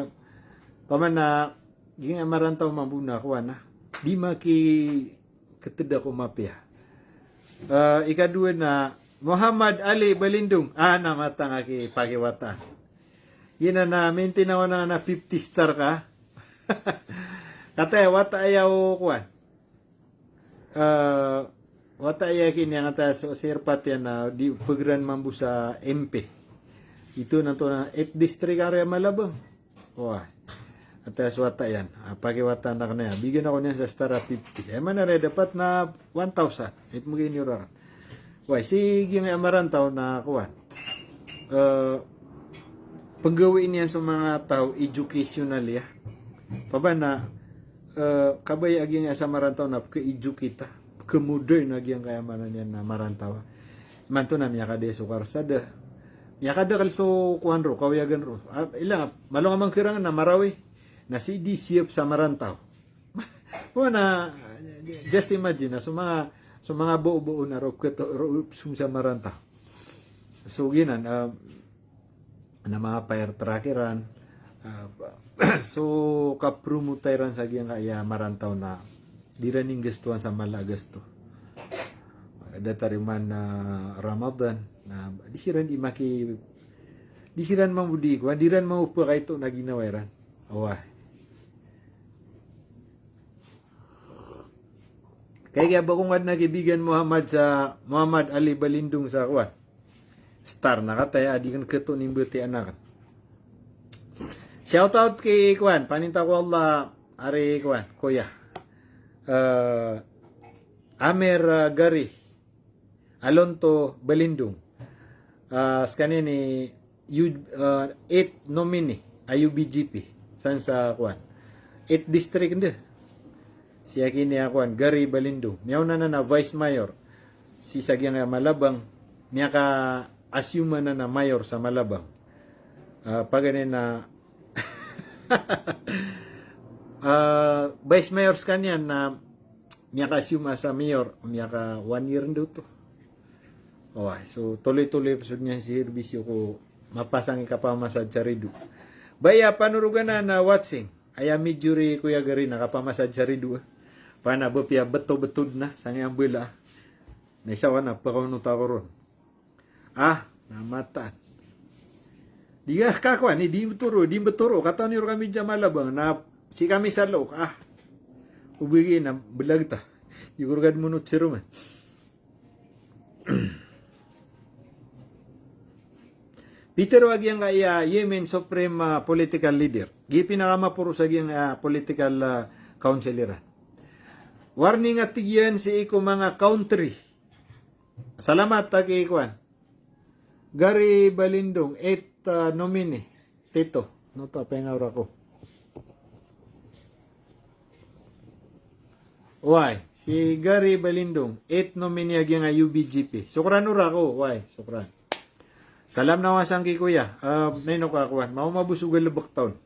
paman na, giya Marantaw mambo na kowan, ah. Di makiketeda ko mapiya. Eh, ikadowa na Muhammad Ali Balindong. Ah, na matang aki pakiwataan. Giyanan a mintin anan a fifty star ka. Kataya wata aya o kowan. Eh, wata aya kini angkaya so sirpat iyan a di pegeran mambo sa M P. Ito na to na eighth district area Malabang. Oway. Angkaya so wata iyan. Ah, pakiwataan ako niyan. Bigan ako niyan sa star a fifty. Aya maana aya dapat na one thousand. Ipemegay niyo raken. Oway, si giyangkaya Marantaw na kowan. Eh, pegawii niyan so manga taw educational, ya. Paman na, eh, kabaya a giyangkaya sa Marantaw na peke-educate, peke-modern a giyangkaya maana niyan na Marantaw. Imanto na miyakadai so karsada. Miyakadakel so kowan roo, kawiyagan roo. Ah, ila, malo nga mangkerang na Marawi. Na sii di siyap sa Marantaw. Oway na, just imagine, ah, so manga, so manga boboo na roo keto, roo so sa Marantaw. So giyanan, ah, na manga fire truck iran, ah, so kapromote iran sa giyangkaya Marantaw na di iran inggastoan sa mala a gasto. Datar iman na Ramadan, na di siran di maki, di siran mambo di kowan, di iran mambo pakaito na ginawa iran. Oway. Kaya kiyabakong aden a kaibigan Muhammad sa, Muhammad Ali Balindong sa kowan. Star na kataya a di ken keto nimbati anaken. Shout out ki kowan, paninta ko Allah, ari kowan, Kuya. Eh, Amir, eh, Gary. Alonto Balindong. Ah, skaniyan i U-, ah, eighth nominee a U B G P. San sa kowan. Eighth district ende. Sii aki niyan kowan, Gary Balindong. Miyaona anan a vice mayor. Sii sa giyangkaya Malabang. Miyaka-assume anan a mayor sa Malabang. Ah, paganay na, ah, vice mayor skaniyan na miyaka-assume sa mayor, miyaka one year endo oto. Oway, so toloy-toloy pzod niyan si serbisyo ko mapasang i kapamassage sa rido. Baya Panorogan na watching. Aya midjori Kuya Gary na kapamassage sa rido. Pana ba piya beto-betod na, sangaya mbala. Na isa wan a pakaonot ako ron. Ah, na mataan. Di ka kakowan, di mbetoro, di mbetoro. Katawan iyo rkami sa Malabang, na sii kami sa Loc, ah. Obagi na belag ta. Di ko rkad monot sii roman. Pitharo a giyangkaya Yemen Supreme, ah, political leader. Giya pinakamaporo sa giyangkaya, ah, political, ah, council iran. Warning a tig iyan sii ko manga country. Salamat a ki kowan. Gary Balindong, eighth, ah, nominee. Tito, noto a pengaw rako. Oway, si Gary Balindong, eighth nominee a giyangkaya U B G P. Sokran o rako, oway, sokran. Salam na wasang ki Kuya. Ah, na ino ka kowan. Mao mabosog a lebek taon.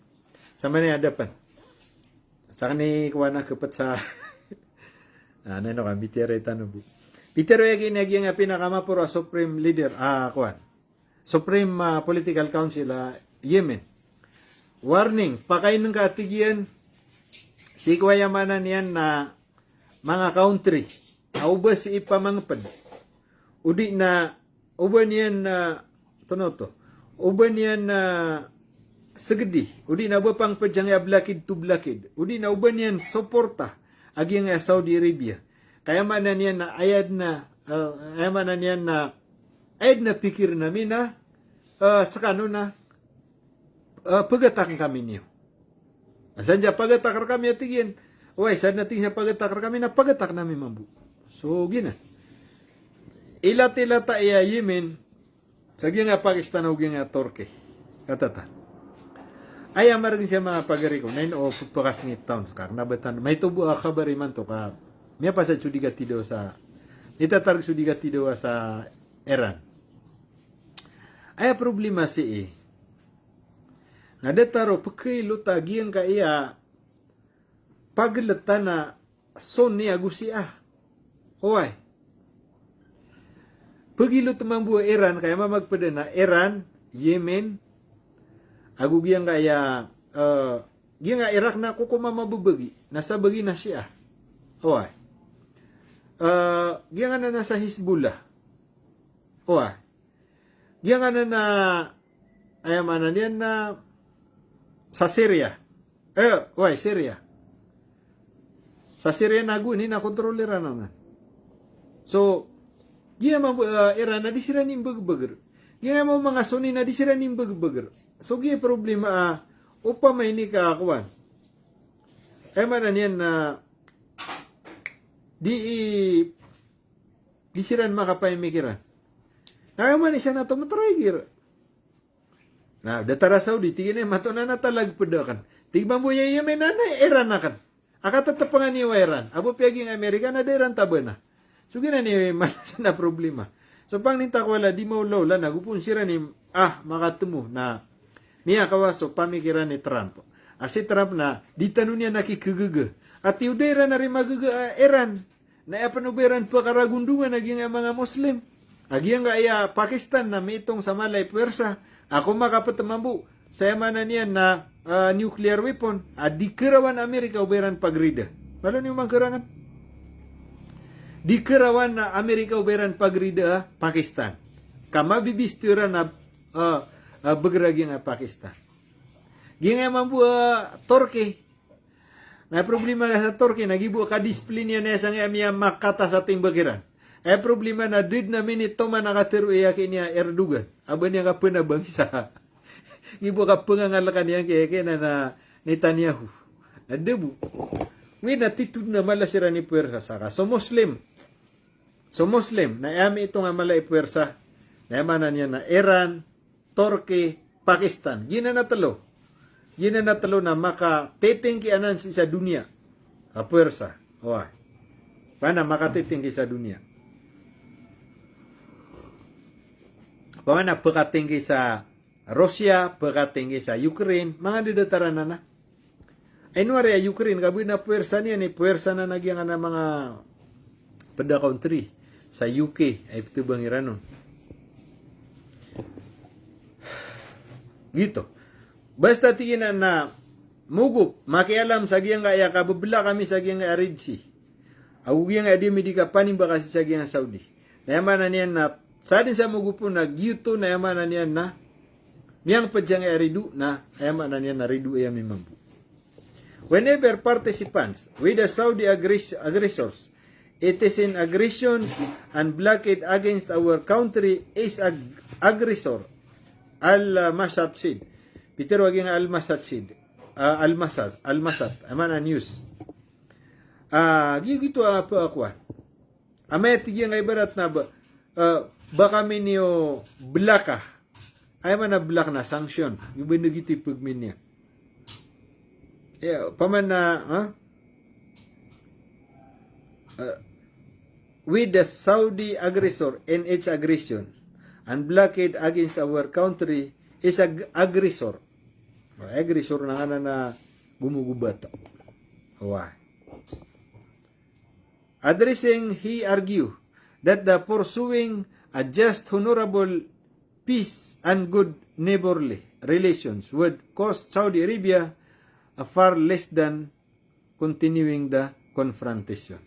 Sa manay a dapan. Sakn i kowan a kepet sa, ah, na ino ka, B T R tano bo. Pitharo iyan a giyangkaya pinakamaporo a supreme leader, ah, kowan. Supreme, ah, Political Council, ah, Yemen. Warning, pakaineng ka a tig iyan, sii ko aya maana niyan na manga country a oba sii pamangped. O di na oba niyan, ah, tonoto. Oba niyan, ah, segedi. O di na oba pangped sangkaya blakid to blakid. O di na oba niyan suporta a giyangkaya Saudi Arabia. Ka aya maana niyan na aya den a, ah, aya maana niyan na aya den a pikir ami na, ah, sekano na, ah, pegatak kami niyo. Sa den a pagatak rekami a tig iyan. Oway, sa den a tig iyan a pagatak rekami na pagatak ami mambo. So, giyanan. ilat-ilata iya Yemen sa giyangkaya Pakistan ago giyangkaya Turkey. Katatan. Aya margn siya manga pagari ko, na ino o pphakasngit taon, ka kna ba tano, maito bo a kabar imanto ka miyapasad so di katidawa sa, mitatarg so di katidawa sa Iran. Aya problema sii na datar o pkhailota giyangkaya pagltan a Sunni ago Shia. Oway. Pagilot mambo a Iran, ka aya mamagpd na Iran, Yemen, ago giyangkaya, eh, giyangkaya Iraq na kokoman a mababagi, na sabagi na Shia. Oway. Eh, giyangkanan a sa Hezbollah. Oway. Giyangkanan a, aya maana niyan na sa Syria. Eh, oway, Syria. Sa Syria na ago ini na kontrol iran anan. So, giya mambo, eh, Iran na di siran imbagbagar. Giya mambo manga Sunni na di siran imbagbagar. So, giya problema, ah, opama ini ka kowan. Aya maana niyan na di i Di siran makapamimikiran. Na aya man isa na tomo try gir. Na datar a Saudi, tig iyan a mato na na talag pd akn. Tig mambo iya Yemen na na Iran akn. A katatpangan iyo a Iran. Apiya giyangkai Amerika na da iran tabana. So giyanan i manas na problema. So pangnin ta ko wala di maolaola na gopon siran i, ah, makatmo na miyakawas so pamikiran i Trump. A si Trump na di tano niyan a kikagaga. Ati o da iran a ri magaga a Iran. Na aya pn o ba iran pkaragondongan a giyangkai manga Muslim. A giyangkai a Pakistan na mitong sa mala i pwersa. A ko makaptm mambo sa aya maana niyan na, ah, nuclear weapon. A di karawan Amerika o ba iran pagrida. Malo niyo mangkarangn. Di karawan na Amerika o ba iran pagrida a Pakistan. Ka mabibisto iran a, ah, ah, bgr a giyangkai Pakistan. Giyangkai mambo a Turkey. Na problema ka sa Turkey na gibo ka disiplin iyan a sangkai a miyamakatas a timbak iran. Aya problema na da dn a minit toman a katharo iyan ki niyan a Erdogan. A ba niyan kapnabang isa. Gibo ka pngangalkan iyan ki, ki na, na Netanyahu. Na da bo. Wi na titho dn a mala siran i pwersa saka so Muslim. So Muslim, na aya mitong a mala i pwersa. Na aya maana niyan na Iran, Turkey, Pakistan. Giyanan a tlo. Giyanan a tlo na makatitingki anan sii sa doniya. A pwersa. Oway. Pn a makatitingki sa doniya. Pn a pkatingki sa Russia, pkatingki sa Ukraine, manga da datar anan a. Ay no ari a Ukraine, ka bo na pwersa niyan i pwersa na giyangkanan a manga pd a country sa U K, ay ptbang iran on. Gioto. Basta tig iyan a mogop, makialam sa giyangkaya kabbla kami sa giyangkaya Red Sea. Ago giyangkaya di ami di kapanimbaka sii sa giyangkaya Saudi. Na aya maana niyan na, sa dn sa mogop on na gioto na aya maana niyan na, miyangpd sangkaya rido na, aya maana niyan na rido iyan mimambo. Whenever participants with the Saudi aggress-, aggressors, it is an aggression and blockade against our country is ag-, aggressor. Al-Masad said. Pitharo a giyangkai Al-Masad said. Ah, Al-Masad, Al-Masad. Aya maana news. Ah, giyoto a pkakowa. Amay a tig iyan a ibarat na ba, eh, ba kami niyo blaka. Aya maana blaka na sanction. Giyoto i pagmin iyan. Iya, opama na, ha? Eh, with the Saudi aggressor and its aggression and blockade against our country is ag-, aggressor. Aggressor na nganan a gomogobata. Oway. Addressing, he argued that the pursuing a just, honorable peace and good neighborly relations would cost Saudi Arabia a far less than continuing the confrontation.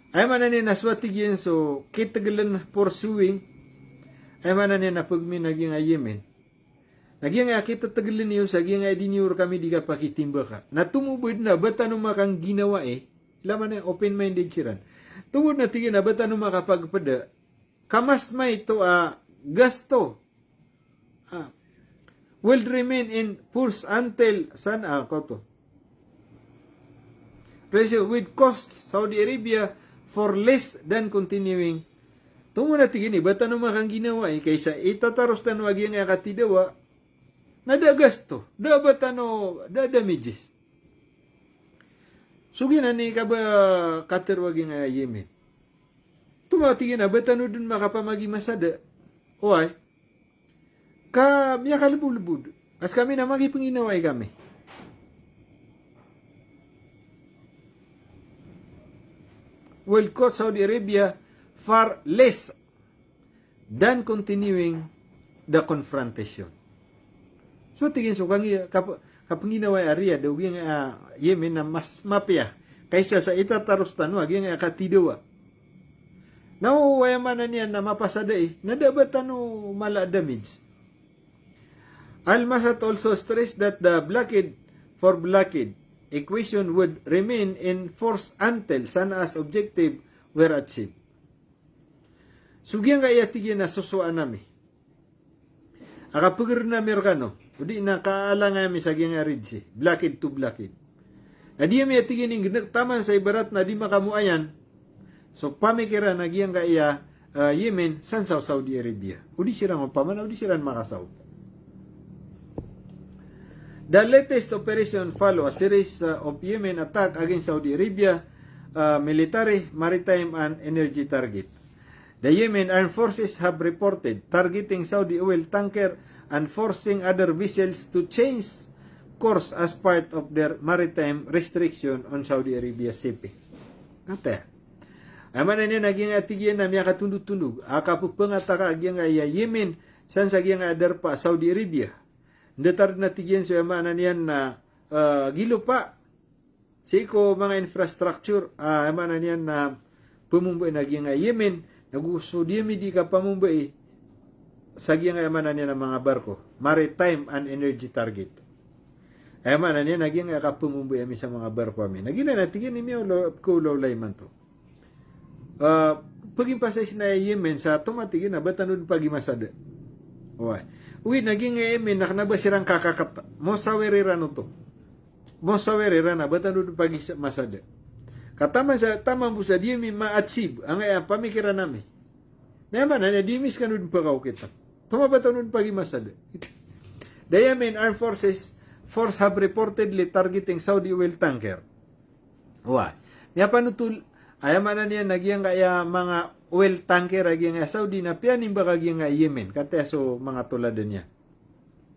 Aya maana niyan na so a tig iyan so kitgln, pursuing, aya maana niyan na pagmin a giyangkai Yemen. Na giyangkai a kitgln iyo sa giyangkai a di niyo rkami di kapakitimbaka. Na tomo bo dn a ba tano makangginawai. Ilay man a open-minded siran. Tomo bo dn a tig iyan a ba tano makapagpda. Ka mas maito a gasto. Ah. Will remain in force until Sana'a, koto. Ratio with costs Saudi Arabia for less than continuing. Tomo na tig iyan i ba tano makangginawa i, kaysa itataros tano a giyangkaya katidawa na da a gasto, da a ba tano, da a damages. So giyanan i kaba katharo a giyangkaya Yemen. Tomo, tig iyan, a ba tano dn makapamagi masa da. Oway. Ka miyakalbolbod. A skami na makipngginawai kami. Will cost Saudi Arabia far less than continuing the confrontation. So tig iyan, so kangi-, kap-, kapngginawai a Riyadh o giyangkaya Yemen na mas mapiya kaysa sa itataros tano a giyangkaya katidawa. Na o aya maana niyan na mapasada i, na da a ba tano mala a damage. Al-Masat also stressed that the blockade for blockade equation would remain in force until Sanaa's objective were achieved. So giyangkaya, tig iyan, a sosowaan ami a kapgr ami rkano, odi na kaalangay ami sa giyangkaya Red Sea, blockade to blockade. Na di ami, a tig iyan, inggnk taman sa ibarat na di makamoayan so pamikiran a giyangkaya, ah, Yemen san sa Saudi Arabia. Odi siran, opama na odi siran makasaw. The latest operation follow a series, ah, of Yemen attack against Saudi Arabia, ah, military, maritime and energy target. The Yemen Armed Forces have reported targeting Saudi oil tanker and forcing other vessels to change course as part of their maritime restriction on Saudi Arabia shipping. Aya maana niyan a giyangkaya, tig iyan, na miyakatondotondog a kapphangatakan a giyangkaya Yemen san sa giyangkaya darpa a Saudi Arabia. Ndatar dn, a tig iyan, so aya maana niyan na, ah, gilopa sii ko manga infrastructure, ah, aya maana niyan na pmombai a giyangkaya Yemen, nago so di ami di kapamombai sa giyangkaya, aya maana niyan na manga barko, maritime and energy target. Aya maana niyan na giyangkaya kapmombai ami sa manga barko ami. Na giyanan, a tig iyan, i miyaolaola, kaolaola imanto. Ah, pagimpasais na Yemen sa tomo, tig iyan, a ba tano dn pagimasada. Oway. Oway, na giyangkaya Yemen na kna ba siran kakakata. Mosawer iran oto. Mosawer iran a ba tano dn pagimasada. Ka taman sa, taman bo sa di ami ma-achieve angkaya pamikiran ami, na aya maana niyan di ami skano dn pakaokitan. Tomo, a ba tano dn pagimasada. The Yemen Armed Forces force have reportedly targeting Saudi oil tanker. Oway. Miyapanotol, aya maana niyan na giyangkaya manga oil tanker a giyangkaya Saudi na piyanimbaka giyangkaya Yemen, kataya so manga tolad iyan.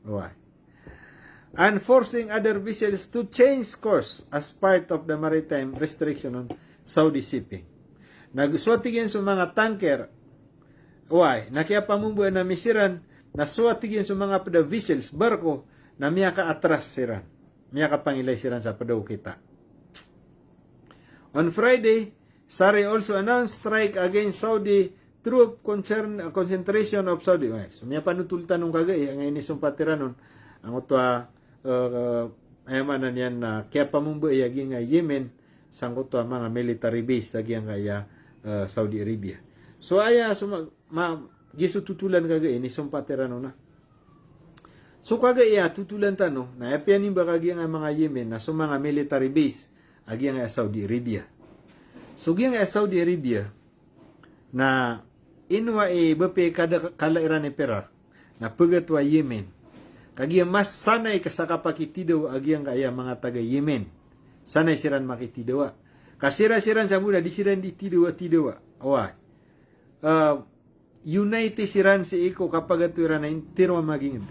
Oway. And forcing other vessels to change course as part of the maritime restriction on Saudi shipping. Na so, tig iyan, so manga tanker, oway, na kiyapamombai ami siran, na so, tig iyan, so manga pd a vessels, barko, na miyaka-atras siran. Miyakapangilay siran sa pd a okit. On Friday, Saree also announced strike against Saudi troop concern, concentration of Saudi. Oway, so miyapanotol tano kagiya, aya inisompat iran on, angkoto a, eh, aya maana niyan na kiyapamombai a giyangkaya Yemen sangkoto a manga military base a giyangkaya, eh, Saudi Arabia. So aya so ma-, ma-, giya so totolan kagiya inisompat iran on na. So kagiya totolan tano, na aya piyanimbaka giyangkaya manga Yemen na so manga military base a giyangkaya Saudi Arabia. So giyangkaya Saudi Arabia na ino a i ba pkada kala iran i pirak na pgato a Yemen. Kagiya mas sanay ka sa kapakitidawa a giyangkaya manga taga Yemen. Sanay siran makitidawa. Ka siran, siran sa bo na di siran di tidawa-tidawa. Oway. Ah, unite siran sii ko kapagato iran a intiro a magingd.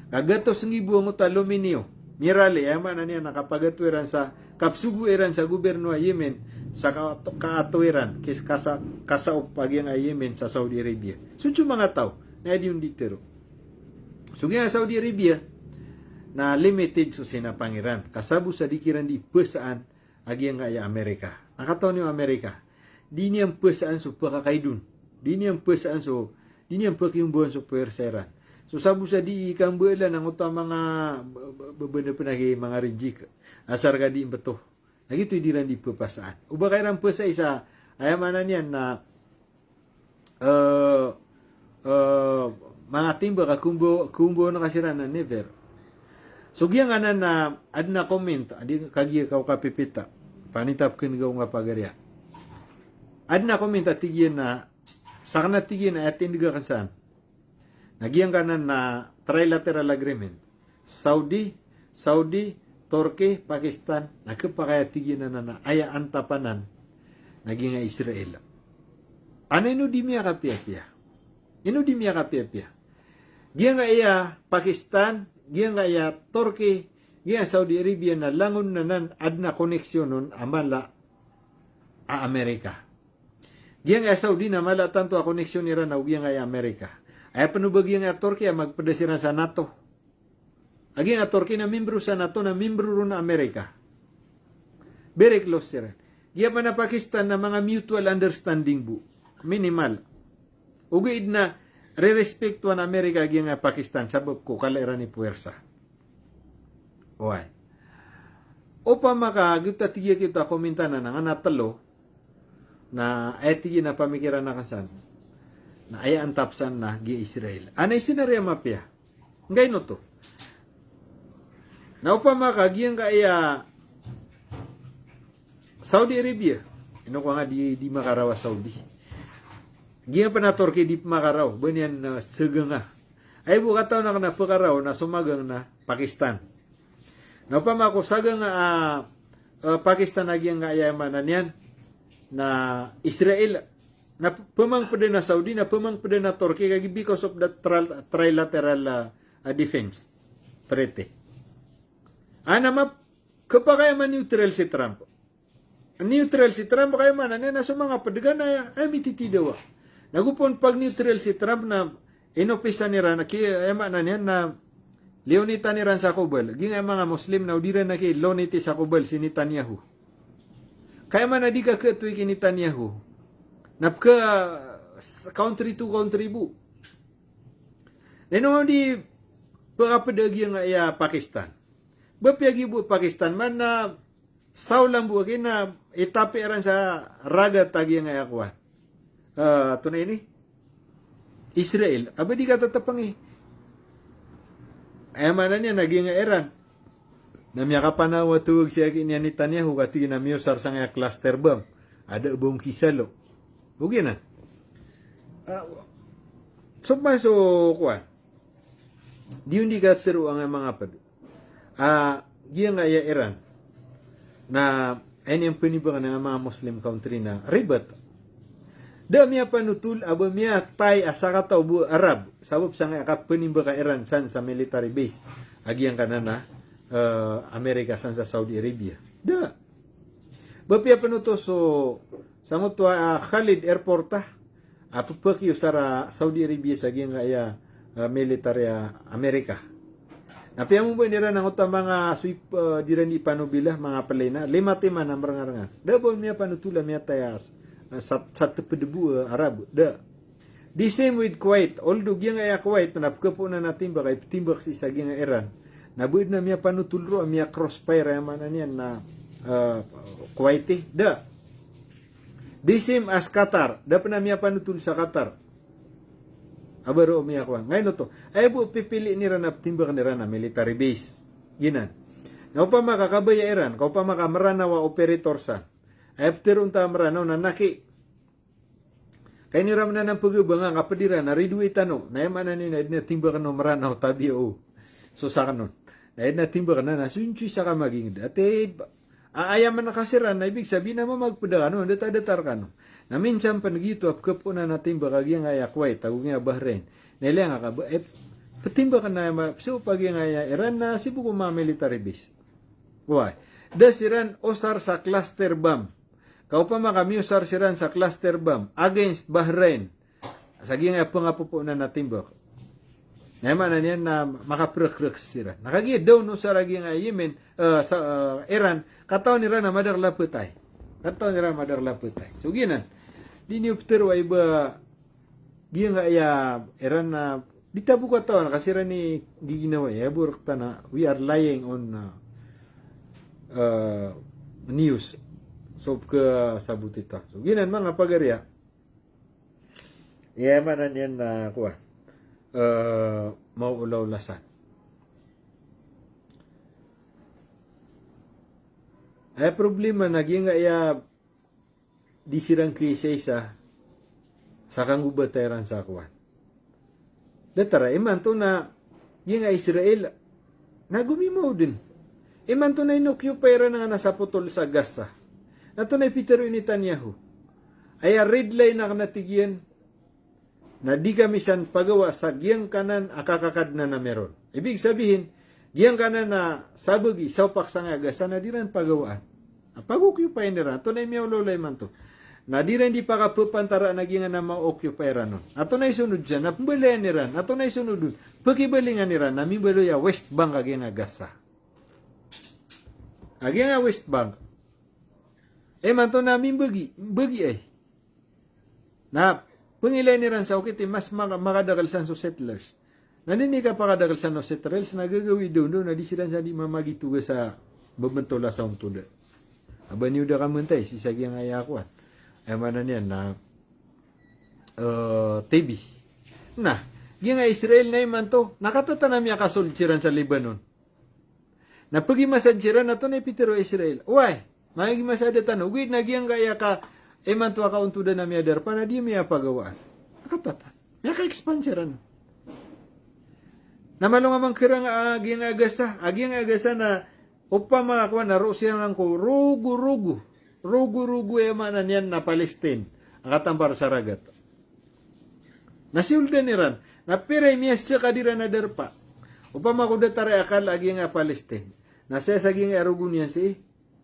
Ka gatos nggibo angkoto a aluminium, mirali, aya maana niyan na kapagato iran sa, kapsogo iran sa gobyerno a Yemen sa ka-, kaato iran, kis-, kasa-, kasaop a giyangkaya Yemen sa Saudi Arabia. So so manga taw na aya di on di tiro. So giyangkaya Saudi Arabia na limited so sinapang iran. Ka sabo sa di kiran di pphasaan a giyangkaya Amerika. Na katawan iyo Amerika, di niyan pphasaan so pkhakaid on. Di niyan pphasaan so, di niyan pkhimbaan so puwersa iran. So sabo sa di kambaalan angkoto a manga ba-, ba-, ba-, ba-, pn a giyangkaya manga rijik. Asar ka di mbto. Na giyoto i di iran di pphasaan. O ba ka iran pphasai sa, aya maana niyan na eh, eh, manga timba ka kumbo-, kumbo na ka siran na never. So giyangkanan na adn a comment, adi kagiya ka o kapipita. Panitap kn ka o nga pagariya. Adn a comment a tig iyan a, sakn a tig iyan a aya tindg akn san na giyangkanan a trilateral agreement. Saudi, Saudi, Turkey, Pakistan, na khapakay a tig iyan anan a aya antap anan na giyangkaya Israel. Ana ino di miyakapiyapiya? Ino di miyakapiyapiya? Giyangkaya Pakistan, giyangkaya Turkey, giyangkaya Saudi Arabia na langon anan adn a koneksyon on a mala a Amerika. Giyangkaya Saudi na mala tanto a koneksyon iran ago giyangkaya Amerika. Aya pn o ba giyangkaya Turkey a magpda siran sa NATO. A giyangkaya Turkey na membro sa NATO na membro ron a Amerika. Very close siran. Giya pn a Pakistan na manga mutual understanding bo. Minimal. Ogaid na rerespetoan a Amerika giyangkaya Pakistan sabap ko kala iran i puwersa. Oway. Opama ka giyoto a tig iyan giyoto a comment anan a ngana tlo, na aya tig iyan a pamikiran akn san na aya antap san na giya Israel. Ana i senaryo a mapiya. Nggaino oto. Na opama ka giyangkaya Saudi Arabia. Ino ko nga di, di makaraw a Saudi. Giyangkaya pn a Turkey di makaraw. Ba niyan, ah, saganga. Aya bo katawan akn a pkaraw na so magang na Pakistan. Na opama ko saganga a, ah, Pakistan a giyangkaya maana niyan na Israel. Na p-, pmangpda a Saudi, na pmangpda a Turkey, kagiya because of the tri-, trilateral, ah, ah, defense treaty. Ana map-, khapakay a ma-neutral si Trump. Neutral si Trump, kaya maana niyan na so manga pd ka na aya, aya mititidawa. Na go pn pag-neutral si Trump na inopisan iran, ki-, aya maana niyan na liyonitan iran sa kobal. Giyangkaya manga Muslim na o di ran na kiloniti sa kobal si Netanyahu. Kaya maana di ka khatoy ki Netanyahu. Na pka s-, country to country bo. Na ino di pkapd a giyangkaya Pakistan. Ba piya giya bo Pakistan man na saolan bo a kina itapi iran sa ragat a giyangkaya kowan. Ah, antonaa ini? Israel. A ba di katatapngi. Aya maana niyan na giyangkaya Iran na miyakapanaw a tawag sii a ki-, niyan Netanyahu ka tig iyan a miyosar sangkaya cluster bomb. A da a bomb kisalo. Ogaid na. Ah, so man so kowan. Di on di katharo angkaya manga pd. Ah, giyangkaya Iran na aya niyan pnimbakan angkaya manga Muslim country na ribat. Da miyapanotol a ba miyatay a sakataw bo a Arab sabap sangkaya kapnimbaka Iran san sa military base a giyangkanan a, eh, Amerika san sa Saudi Arabia. Da. Ba piya pn oto so sangoto a, ah, Khalid Airport a, ah, pphakiyosar a Saudi Arabia sa giyangkaya, ah, military a Amerika. Na piyamombayan iran angkoto a manga so ip-, ah, di ran di panobila, manga plane a lima timan a mrngarngar. Da ba on miyapanotol a miyatay a s-, ah, sat-, satpd bo a Arab. Da. The same with Kuwait. Although giyangkaya Kuwait na pkhapoon a timbak a iptimbak sii sa giyangkaya Iran, na ba adn a miyapanotol roo a miya-crossfire, aya maana niyan na, ah, Kuwaiti. Da. The same as Qatar. Da pn a miyapanotol sa Qatar a ba roo miyakowan. Ngaino oto? Aya bo pipiliin iran a ptimbakan iran a military base. Giyanan. Na opama ka kabaya iran, ka opama ka Mranaw a operator san, aya ptharoon ta a Mranaw na naki Kagiya iran man anan pagabanga ka pd iran a ridoay tano, na aya maana niyan na adn a timbakn o Mranaw, tabiya o so sakn on. Na adn a timbakn na, na so insoy sa ka magingd. Ati, a, aya man ka siran, na ibig sabihin na mamagpda kano, datar-datar kano. Na minsan pn giyoto a pkhapoon a timbak a giyangkaya Kuwait ago giyangkaya Bahrain. Na ilaya ngka ba, eh, ptimbakn a aya ma-, so pa giyangkaya Iran na sii bo ko manga military base. Oway. Da siran osar sa cluster bomb. Ka opama ka miyosar siran sa cluster bomb against Bahrain, sa giyangkaya pngapopoon a timbak, na aya maana niyan na makaprkrk siran. Na kagiya da on osar a giyangkaya Yemen, eh, sa, eh, Iran, katawan iran a madakl a phatay. Katawan iran a madakl a phatay. So giyanan. Di niyo ptharoa i ba giyangkaya Iran na di tano bo katawan ka siran i giginawai, aya bo rktano, we are relying on, uh, uh, news. So, pkhasaboti ta. So giyanan manga pagari a. Aya maana niyan na, kowan, uh, maolaola san. Aya problema na giyangkaya di siran kiisaisa sa kanggobata iran sa kowan. Datar a imanto na giyangkai a Israel na gomimaw den. Imanto na inoccupy iran angkanan a sapotol sa Gaza. Na antonaa i pitharo i Netanyahu? Aya red line akn a tig iyan, na di kami san pagawa sa giyangkanan a kakakadnan ami ron. Ibig sabihin, giyangkanan a sabagi, saopak sangkai a Gaza na di ran pagawaan. Na pag-occupy iran. Antonaa i miyaolaola imanto? Na di ran di pakapepantaraan a giyangkanan a ma-occupy iran on. Antonaa i sonod san? Na pembalayan iran. Antonaa i sonod on? Pekibalingan iran. Na mimbaloy a West Bank a giyangkai a Gaza. A giyangkai a West Bank. Imanto na mimbagi, mbagi ai. Na pengilayn iran sa okit i mas maka-, makadakl san so settlers. Na ini kapakadakl san o settlers na gagawii daondaw na di siran san di mamagitoga sa bebentol a saontoda. A ba niyo da kamentay sii sa giyangkai a kowan. Aya maana niyan na, eh, T B. Na giyangkai a Israel na imanto na katatan a miyakasold siran sa Lebanon. Na pegimasad siran na antonaa i pitharo o Israel? Oway, magimasad tano. Ogaid na giyangkaya ka imanto a kaontodan a miyadarpa na di miyapagawaan. Katatan. Miyaka-expand siran. Na malo nga mangkerang a giyangkai a Gaza. A giyangkai a Gaza na opama ka kowan na roo siran ko rogo-rogo. Rogo-rogo, aya maana niyan na Palestine a katampar sa ragat. Na sioldan iran. Na pira i miyasakad iran a darpa? Opama ko datar i akal a giyangkai a Palestine. Na saya sa giyangkai a rogo niyan sii.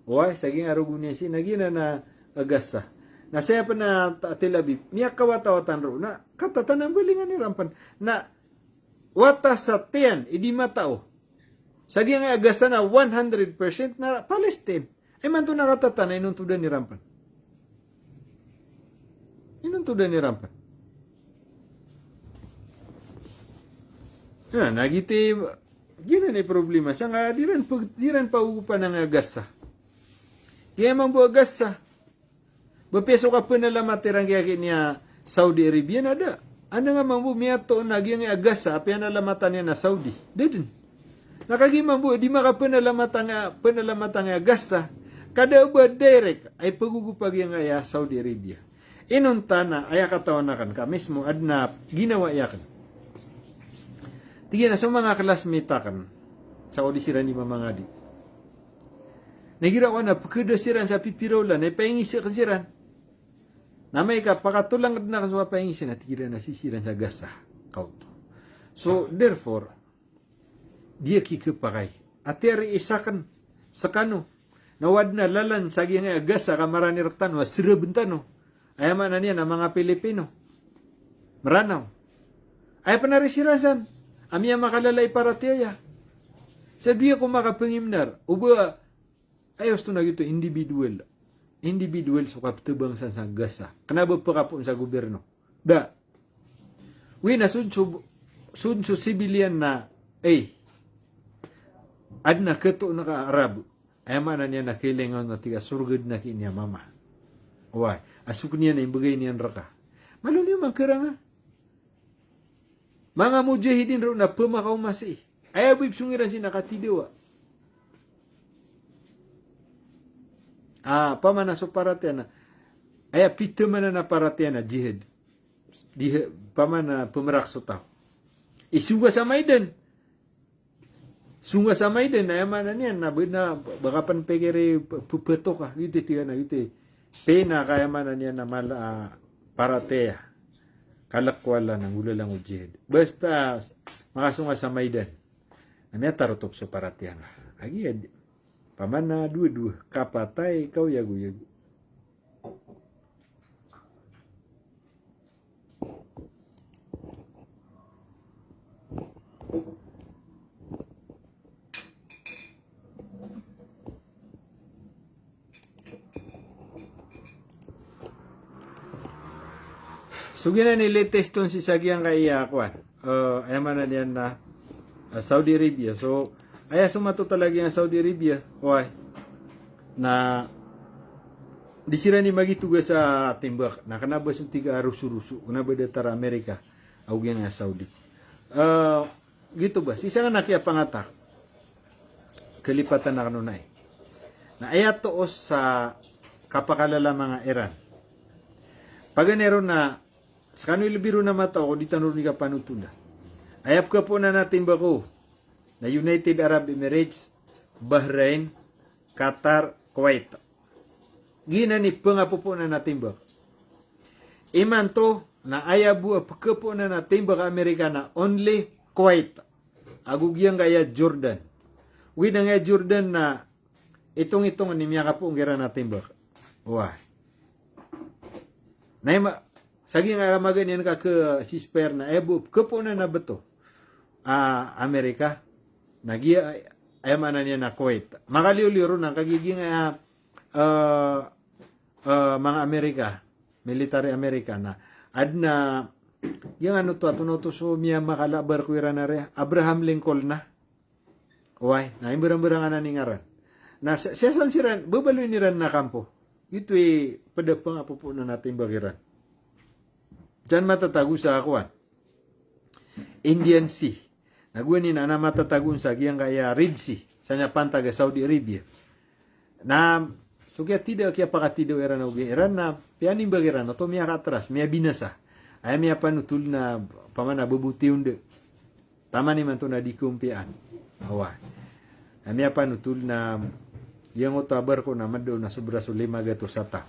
Oway, sa giyangkai a rogo niyan sii. Na giyanan a Gaza. Na saya pen a ta-, Tel Aviv. Miyakawatawatan roo. Na katatan a mbalingan iran pen. Na wata sa tiyan i di matao. Sa giyangkai a Gaza na one hundred percent na Palestine. Imanto na katatan a inontodan iran pen. Inontodan iran pen. Na, na giyoto i, giyanan i problema. Sangkai a di ran pe-, di ran pagogopan angkai a Gaza. Giyangkai mambo a Gaza. Ba piya so kapenalamat iran kiyaki niyan a Saudi Arabia na da. Anda nga mambo miyatoon a giyangkai a Gaza a piyanalamatan iyan a Saudi? Da den. Na kagiya mambo di makapenalamat angkai, penalamat angkai a Gaza, ka da ba direct a ipagogopa giyangkai a Saudi Arabia. Inonta na aya katawan aken ka mismo aden a ginawa iyaken. Tig iyan a so manga classmate aken sa odi siran di mamangadi. Na igira wan a pekeda siran sa pipira olan, na ipaingis aken siran. Na amay ka pakatolang den aken so kapaingis iyan, na tig iran a sii siran sa Gaza kaoto. So, therefore, di aki kepakay. Ati ari isaken, sekano. Na o aden a lalan sa giyangkai a Gaza ka marani rektano, a seraben tano. Aya maana niyan a manga Pilipino. Meranaw. Aya pen ari siran san a miyamakalala i paratiyaya. Sa di ako makapengimnar. O ba, aya osto na giyoto individual. Individual so kapetebang san sa Gaza. Kena ba pekapoon sa gobyerno. Da. Wi na sod so, sod so civilian na, eh. Aden a ketoon ka Arab. Aya maana niyan na kilingaw na tig a sorga den aki niyan mama. Oway, a so keniyan na imbegay niyan reka. Malo niyo mangkerang a. Manga mujahidin roo na pemakaoma sii. Aya bo ipsong iran sii na katidawa. A, pamana so paratiyaya na. Aya pitamanan a paratiyaya na jihad. Di, pamana pemerak so taw. Isonga sa Maidan. Songa sa Maidan, aya maana niyan na ba, na ba ka pen pekeri pe-, pe-, petoka, giyoto i tig iyan a giyoto i. Pena ka aya maana niyan na mala, a, paratiyaya. Kalek ko Allah na nggolalan o jihad. Basta makasonga sa Maidan. Na miyatarotop so paratiyaya nga. Agi ad-, pamana dowa-dowa, kapatay, kaoyagoyag. So giyanan i latest on sii sa giyangkaya kowan. Eh, aya maana niyan na, eh, Saudi Arabia. So, aya so matotal a giyangkai a Saudi Arabia, oway. Na di siran i magitoga sa timbak. Na kena ba so tig a roso-roso, kena ba datar a Amerika ago giyangkai a Saudi. Eh, giyoto ba, sii sa kena kiyapangatak. Kalipatan aken on ai. Na aya toos sa kapakalala manga Iran. Paganay ron na, skano i lbi ron a matao ko di tano ron di kapanotola. Aya pkhapoon a timbak o na United Arab Emirates, Bahrain, Qatar, Kuwait. Giyanan i pngapopoon a timbak. Imanto na aya bo a pkhapoon a timbak a Amerika na only Kuwait. Ago giyangkaya Jordan. Ogaid na giyangkaya Jordan na itong-itong i miyakapoon kiran a timbak. Oway. Na aya ma-, sa giyangkaya magaan iyan ka kha ceasefire na aya bo pkhapoon a bto a Amerika. Na giya, aya maana niyan na Kuwait. Makaliyo-liyo ron na kagiya giyangkaya, eh, eh, manga Amerika, military Amerika na adn a, giyangkano oto, antonaa oto so miyamakalabar ko iran a re, Abraham Lincoln na. Oway, na imbarang-barang anan i ngaran. Na sa-, sii san siran, babaloyin iran na kampo. Giyoto i pd a pngapopoon a timbak iran. San matatago sa kowan, Indian Sea. Na gowani na, na matatago on sa giyangkaya Red Sea, sa niyan pantag a Saudi Arabia. Na so kiyatida, kiyapakatida o iran a ogaid iran na piyanimbak iran oto miyakatras, miyabinasa. Aya miyapanotol na opama na beboti o nda. Taman imanto na di kompiyan. Oway. Na miyapanotol na giyangkoto a barko na madaw na sobra so lima gatos a taw.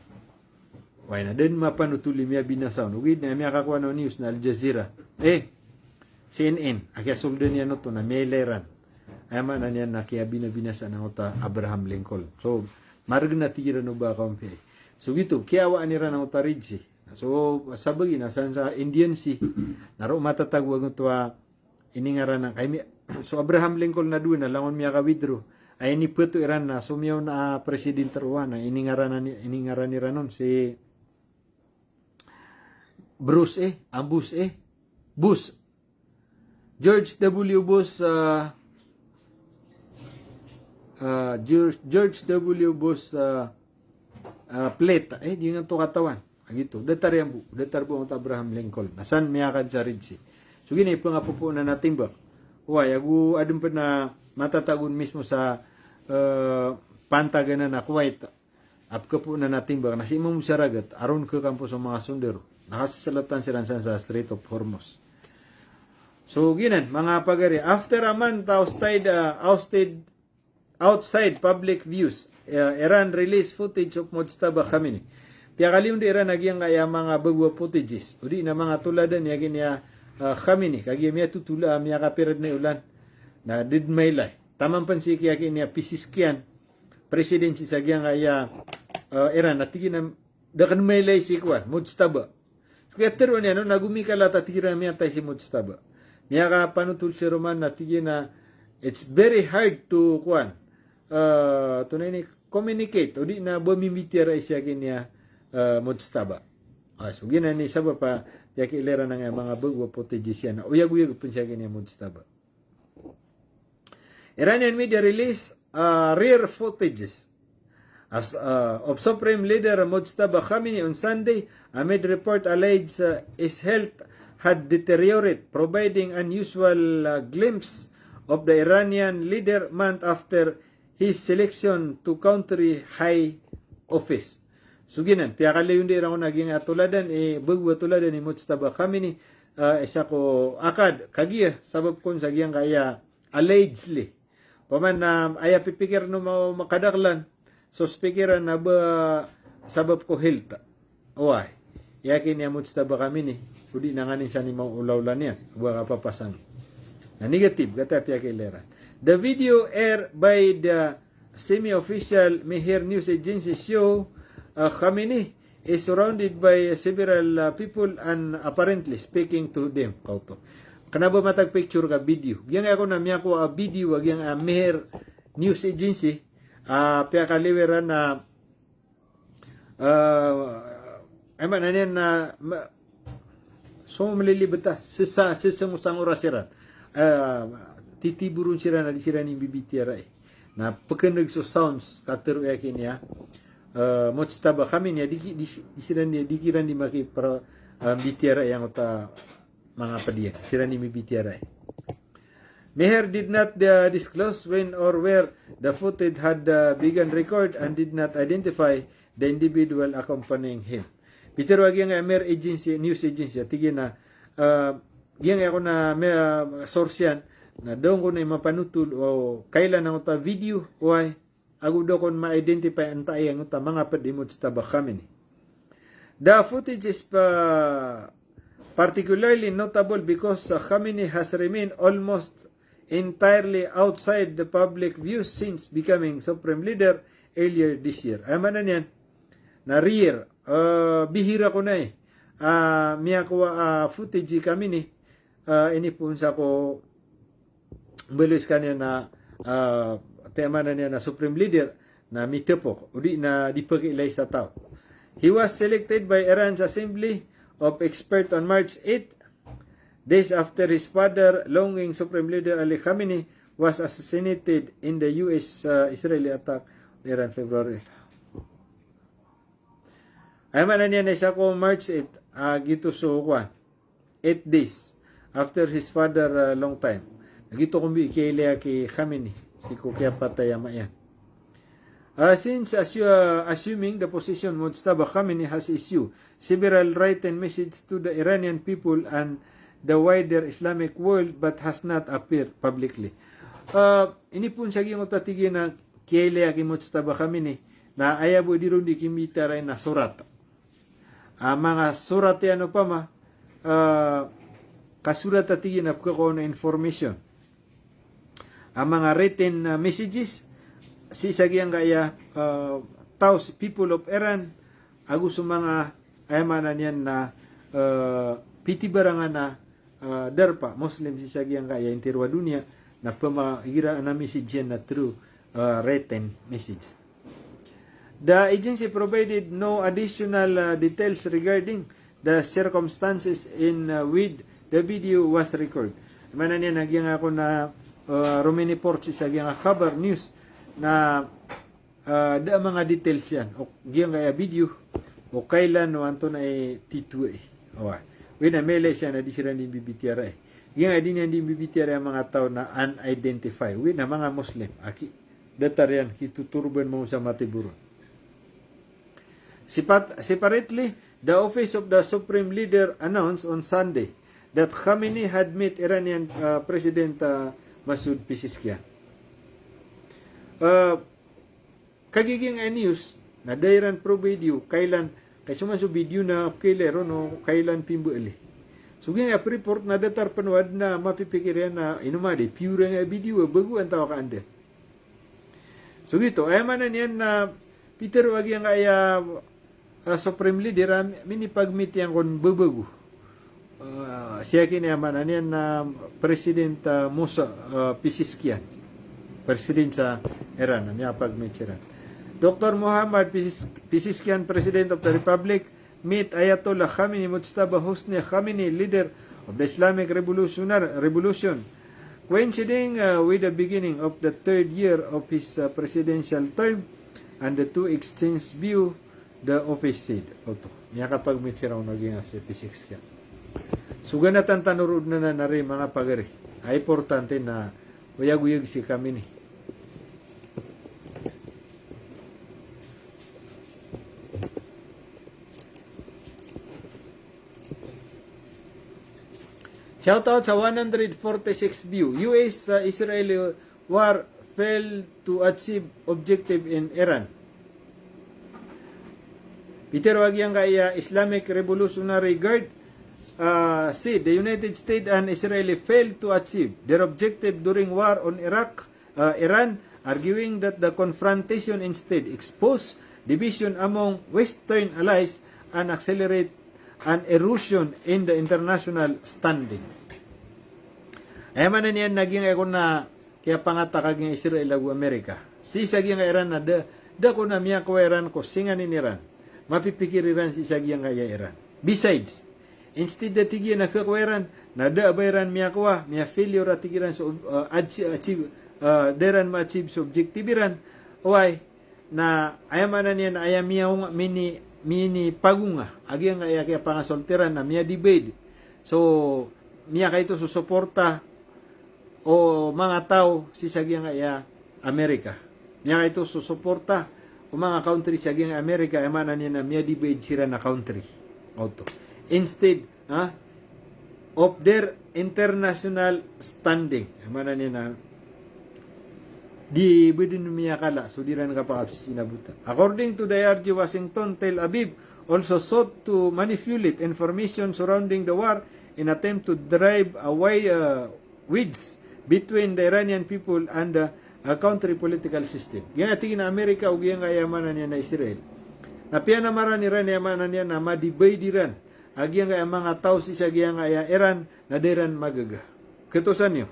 Oway, na da dn mapanotol i miyabinasa on. Ogaid na miyakakowa o news na Al Jazeera, eh, C N N, a kiyasoldan iyan oto na miyailay ran. Aya maana niyan na kiyabinabinasa angkoto a Abraham Lincoln. So margn a tig iran o ba kaompiya. So giyoto, kiyawaan iran angkoto a Red Sea. So sabagi na san sa Indian Sea na roo matatago angkoto a iningaranan, kay mi-, so Abraham Lincoln na dowa na langon miyaka-withdraw. Aya inipato iran na so miyaona a president roo na iningaran, iningaran iran on si Bruce, eh, Ambus, eh, Bush. George W. Bush, ah, ah, George, George W. Bush, ah, ah, pleta, eh, di nga to katawan. Ah, giyoto. Datar iyan bo, datar bo angkoto a Abraham Lincoln. Na san miyakad sa Red Sea. So giyanan i pngapopoon a timbak. Oway, ago adn pn a matatago on mismo sa, eh, pantag anan a Kuwait a pkhapoon a timbak na sii mambo sa ragat a roo khakampo so manga sondaro. Na kaseselatan siran san sa Strait of Hormuz. So giyanan, manga pagari, after a month ousted, ah, ousted outside public views, eh, Iran release footage of Mojtaba Khamenei. Piyakaliyo on dn iran a giyangkaya manga bago a footages, odi na manga toladan iyan a, ah, Khamenei, kagiya miyatotola a miyakapira dn i olan na da dn mailay. Taman pn sii kiya, kiya niyan pisiskiyan, presidency sa giyangkaya, ah, Iran, na tig iyan a da akn mailay si kowan, Mojtaba. So kiyateroa niyan on na gomikalat a tig iran a miyatay si Mojtaba. Miyakapanotol si Roman na tig iyan a it's very hard to kowan, ah, antonaa ini, communicate, odi na ba mimbitiyarai si aki niyan, ah, Mojtaba. Ah, so giyanan i sabap a piyakiilay iran angkaya manga bago a footages iyan a oyagoyag pn si aki niyan Mojtaba. Iranian media release, uh, rare footages as, uh, of Supreme Leader Mojtaba Khamenei on Sunday amid report alleged, uh, his health had deteriorated, providing unusual, uh, glimpse of the Iranian leader month after his selection to country high office. So giyanan, piyakaliyo on dn iran a giyangkaya toladan, eh, bago a toladan i Mojtaba Khamenei, ah, isa ko akad, kagiya sabap kon sa giyangkaya allegedly. Opama na aya pipikir o ma-, makadaklan so speaker na ba sabap ko health. Oway. Aya ki niyan Mojtaba Khamenei, odi na nganin san i maolaola niyan, ba kapapasang. Na negative, katii a piyakiilay iran. The video aired by the semi-official Mehr News Agency show, uh, Khamenei is surrounded by several, uh, people and apparently speaking to them. Kaoto. Kna ba matag picture ka video. Giyangkaya kon a miyakowa a video a giyangkaya Mehr News Agency, ah, piyakaliyo iran a, ah, aya maana niyan na, ma-, so malilibet a, sesa-, sesangosangora siran. Ah, titiboron siran a di siran imbibitiyarai. Na pkhaneg so sounds, katharo iyan ki niyan, ah, Mojtaba Khamenei a di ki-, di, di siran di, di kiran di makipra-, ah, bitiyarai angkoto a manga pd iyan. Siran i mibitiyarai. Mehr did not, uh, disclose when or where the footage had, uh, begun record and did not identify the individual accompanying him. Pitharo a giyangkaya Mer agency, news agency, a tig iyan a, ah, giyangkaya kon a, ah, source iyan, na da on kon a mapanotol o kailan angkoto a video, oway, ago da kon ma-identify antaa i angkoto a manga pd i Mojtaba Khamenei. The footage is pa-, particularly notable because, uh, Khamenei has remained almost entirely outside the public view since becoming supreme leader earlier this year. Aya maana niyan na rare, uh, bihira kon a, uh, miyakowa, uh, footage i Khamenei, uh, inipoon sa ko mbaloy skaniyan na, ah, aya maana niyan na supreme leader na mitepok, odi na di pakailay sa taw. He was selected by Iran's Assembly of Experts on March eighth, days after his father, longing Supreme Leader Ali Khamenei, was assassinated in the U S, ah, Israeli attack on Iran February. Aya maana niyan na isa ko March eight, ah, giyoto so kowan, eight days after his father, ah, long time. Na giyoto kon bi kiyailaya ki Khamenei sii ko kiyapatay a ama iyan. Ah, since assu-, ah, assuming the position, Mojtaba Khamenei has issued several written messages to the Iranian people and the wider Islamic world but has not appeared publicly. Ah, inipoon sa giyangkoto a tig iyan a kiyailaya ki Mojtaba Khamenei, na aya bo di ron di kimbitiyarai na sorat. A manga sorat iyan opama, ah, kasorat a tig iyan a pkhakowa on a information. A manga written, ah, messages, sii sa giyangkaya, ah, taw, sii people of Iran, ago so manga, aya maana niyan na, ah, pitibarangan a ah, darpa, Muslim sii sa giyangkaya intiro a doniya, na pama-, igira a message iyan na through, ah, written message. The agency provided no additional, ah, details regarding the circumstances in, ah, which the video was recorded. Maana niyan na giyangkaya kon a, ah, rominiport sii sa giyangkaya khabar news na ah, da a manga details iyan, o giyangkaya video, o kailan o antonaa i titho i. Oway. Oway na miyailay siya na di siran di mbibitiyarai. Giyangkaya di niyan di mbibitiyarai a manga taw na unidentified. Oway na manga Muslim. Aki, datar iyan, kitotorban mambo sa mathay bo ron. Sepat-, separately, the office of the Supreme Leader announced on Sunday that Khamenei had met Iranian, ah, President, ah, Masoud Pezeshkian. Ah, Kagiya giyangkaya news na da iran provide iyo kailan, kay so man so video na pkhailay ron o kailan pimbaali. So giyangkaya preport na datar pn o adn a mapipikir iyan a ino man di pure nga video a bago antaa ka anda. So giyoto, aya maana niyan na pitharo a giyangkaya, ah, Supreme Leader a minipag-meet iyan kon babago. Ah, sii aki, aya maana niyan na President, ah, Mosa, ah, Pezeshkian. President sa Iran, a miyapag-meet siran. Doktor Mohammad Pezes-, Pezeshkian, President of the Republic, met Ayatollah Khamenei Mojtaba Hosni Khamenei, leader of the Islamic Revolutionary Revolution, coinciding, ah, with the beginning of the third year of his, ah, presidential term, and the two exchanged view, the office said. Oto, miyakapag-meet siran o giyangkaya si Pezeshkian. So ganatan tano ron na, na, na ri manga pagari. A importante na oyagoyag si Khamenei. Shout out sa one hundred forty-six view. U S, ah, Israel war failed to achieve objective in Iran. Pitharo a giyangkaya Islamic Revolutionary Guard, ah, said the United States and Israel failed to achieve their objective during war on Iraq, ah, Iran, arguing that the confrontation instead expose division among Western allies and accelerate an erosion in the international standing. Aya maana niyan na giyangkaya kon a kiyapangatak a giyangkaya Israel ago Amerika sii sa giyangkaya Iran na da, da kon a miyakowa iran ko singanin iran. Mapipikir iran sii sa giyangkaya Iran. Besides, instead a tig iyan a khakowa iran, na da a ba iran miyakowa, miya-failure a tig iran so, ah, achi-, achieve, ah, da iran ma-achieve so objective iran. Oway, na aya maana niyan na aya miyaonga, mini-, minipagonga a giyangkaya kiyapangasolt iran na miya-divide. So, miyakaito so suporta o manga taw sii sa giyangkaya Amerika. Miyakaito so suporta o manga country sa giyangkaya Amerika, aya maana niyan na miya-divide siran a country. Oto. Instead, ha, of their international standing. Aya maana niyan na di bo dn miyakala so di ran kapakapsisina bota. According to the I R G, Washington, Tel Aviv also sought to manipulate information surrounding the war in attempt to drive away, uh, wedge between the Iranian people and, uh, a country political system. Giyangkaya tig iyan a Amerika o giyangkaya aya maana niyan na Israel na piyanamarani ran aya maana niyan na madivide iran a giyangkaya manga taw sii sa giyangkaya Iran na da iran magaga. Katosan iyo.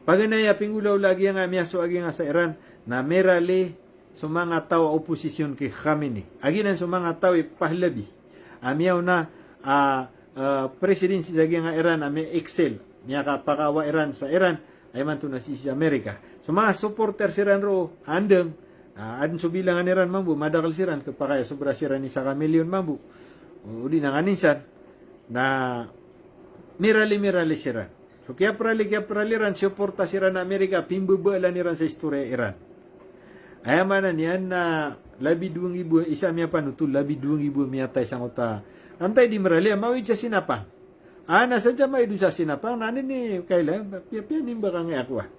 Paganay a pinggolawla a giyangkaya miyasowa a giyangkaya sa Iran na mirali so manga taw a oposisyon ki Khamenei. A giyanan so manga taw i Pahlavi a miyaona a, a, presidency sa giyangkaya Iran a miya-excel, miyakapakaawa iran sa Iran, aya imanto na sii sa Amerika. So manga supporters iran roo, andang, a, adn so bilangan iran mambo, madakl siran, khapakay a sobra siran i sakang milyon mambo. O, o di na nganin san, na mirali-mirali siran. So kiyaprali, kiyaprali ran, siyoporta siran a Amerika, pimbabaalan iran sa istorya Iran. Aya maana niyan na labi dowa nggibo, isa miyapanothol, labi dowa nggibo miyatay sangkoto a. Antaa i di mirali a mawid sa sinapang. A na sadn sa mawid sa sinapang, na anan i kaila, piya, piyanimba ka ngaya kowan.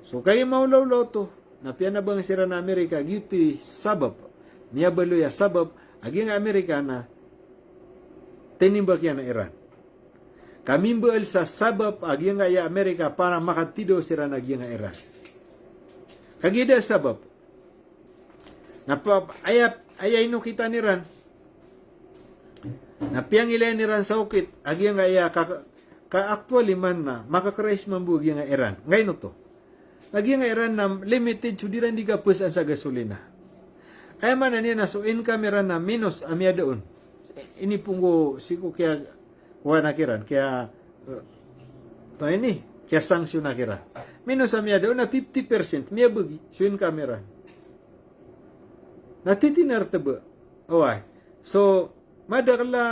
So kagiya maolaola oto, na piyanabang siran a Amerika, giyoto i sabap. Miyabaloy a sabap a giyangkaya Amerika na tinimbak iyan a Iran. Ka mimbaal sa sabap a giyangkaya Amerika para makatidaw siran a giyangkaya Iran. Kagiya da sabap. Na pa, aya, aya inokitan iran. Na piyangilayan iran sa okit a giyangkaya ka, ka actually man na makakrisis mambo a giyangkaya Iran. Ngayon oto. Na giyangkaya Iran na limited so di ran di kapasaan sa gasolina. Aya maana niyan na so income iran na minus a miyada on. Iniponggo sii ko kiya, kowan a kiran, kiya, eh, to ini, kiyasanksyon a kiran. Minus a miyada on na fifty percent, miyabagi so income iran. Na titinar taba. Oway. So, madakl a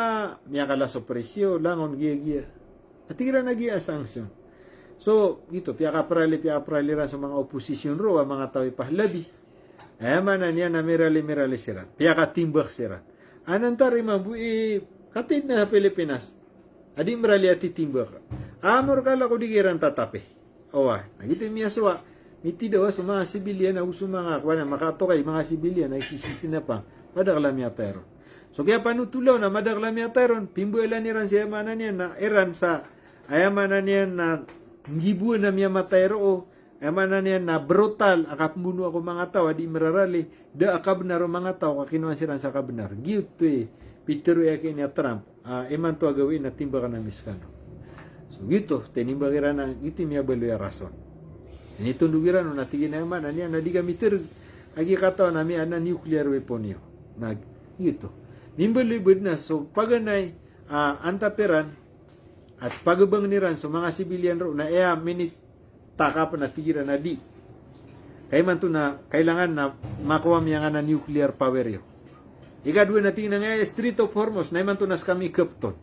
miyakala so presyo, langon giyagiya. Na tig iran a giya a sanction. So, giyoto, piyakaprali, piyakaprali ran so manga oposisyon roo, a manga taw i Pahlavi. Aya maana niyan na mirali, mirali siran. Piyakatimbak siran. Antaa ri mambo i katid na sa Pilipinas a di mirali a titimbak. Amor kala ko di kiran tatapi. Oway, na giyoto i miyasowa. Mitidaw a so manga sibilyan ago so manga kowan a makatokay, manga sibilyan a sii sa sinapang. Madakl a miyatay ron. So kiyapanothol on na madakl a miyatay ron. Pimbaalan iran sa aya maana niyan na Iran sa, aya maana niyan na nggiboan a miyamatay roo. Aya maana niyan na brutal a kapmbonoa ko manga taw a di mirarali, da a kabnar o manga taw ka kinowaan siran sa kabnar. Giyoto i pitharo iyan ki ini a Trump, a, imanto a gawii na timbakan ami skano. So giyoto, tinimbak iran a giyoto i miyabaloy a rason. Initondog iran on na tig iyan a aya maana niyan na di kami thereg a gii katawan a miyaan a nuclear weapon iyo. Na giyoto. Mimbaloy bo dn a so paganay, a, antapiran, a pagabangn iran so manga sibilyan roo na aya minit takap na tig iran a di. Ka imanto na kailangan na makowa ami angkanan a nuclear power iyo. Ikadowa na tig iran a Strait of Hormuz na imanto na skami kapton.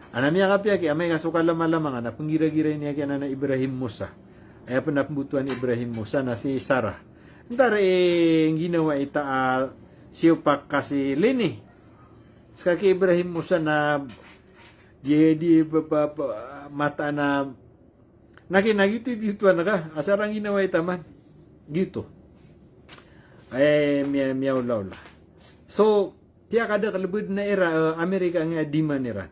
Ana miyakapiya ki amay ka so kalamalamang a na penggiragirai niyan ki anan a Ibrahim Musa. Aya pn a pembotowan i Ibrahim Musa na si Sarah. Antaa i ngginawa i ta a siyopak ka si Leni. Ska ki Ibrahim Musa na di, di, ba, ba, ba, mataan a na ki, na giyoto i biyotowan ka, asar a ngginawa i taman. Giyoto. Ay, miya, miyaolaola. So, piyakadakl bo dn a Ira, eh, Amerika angkaya demand iran.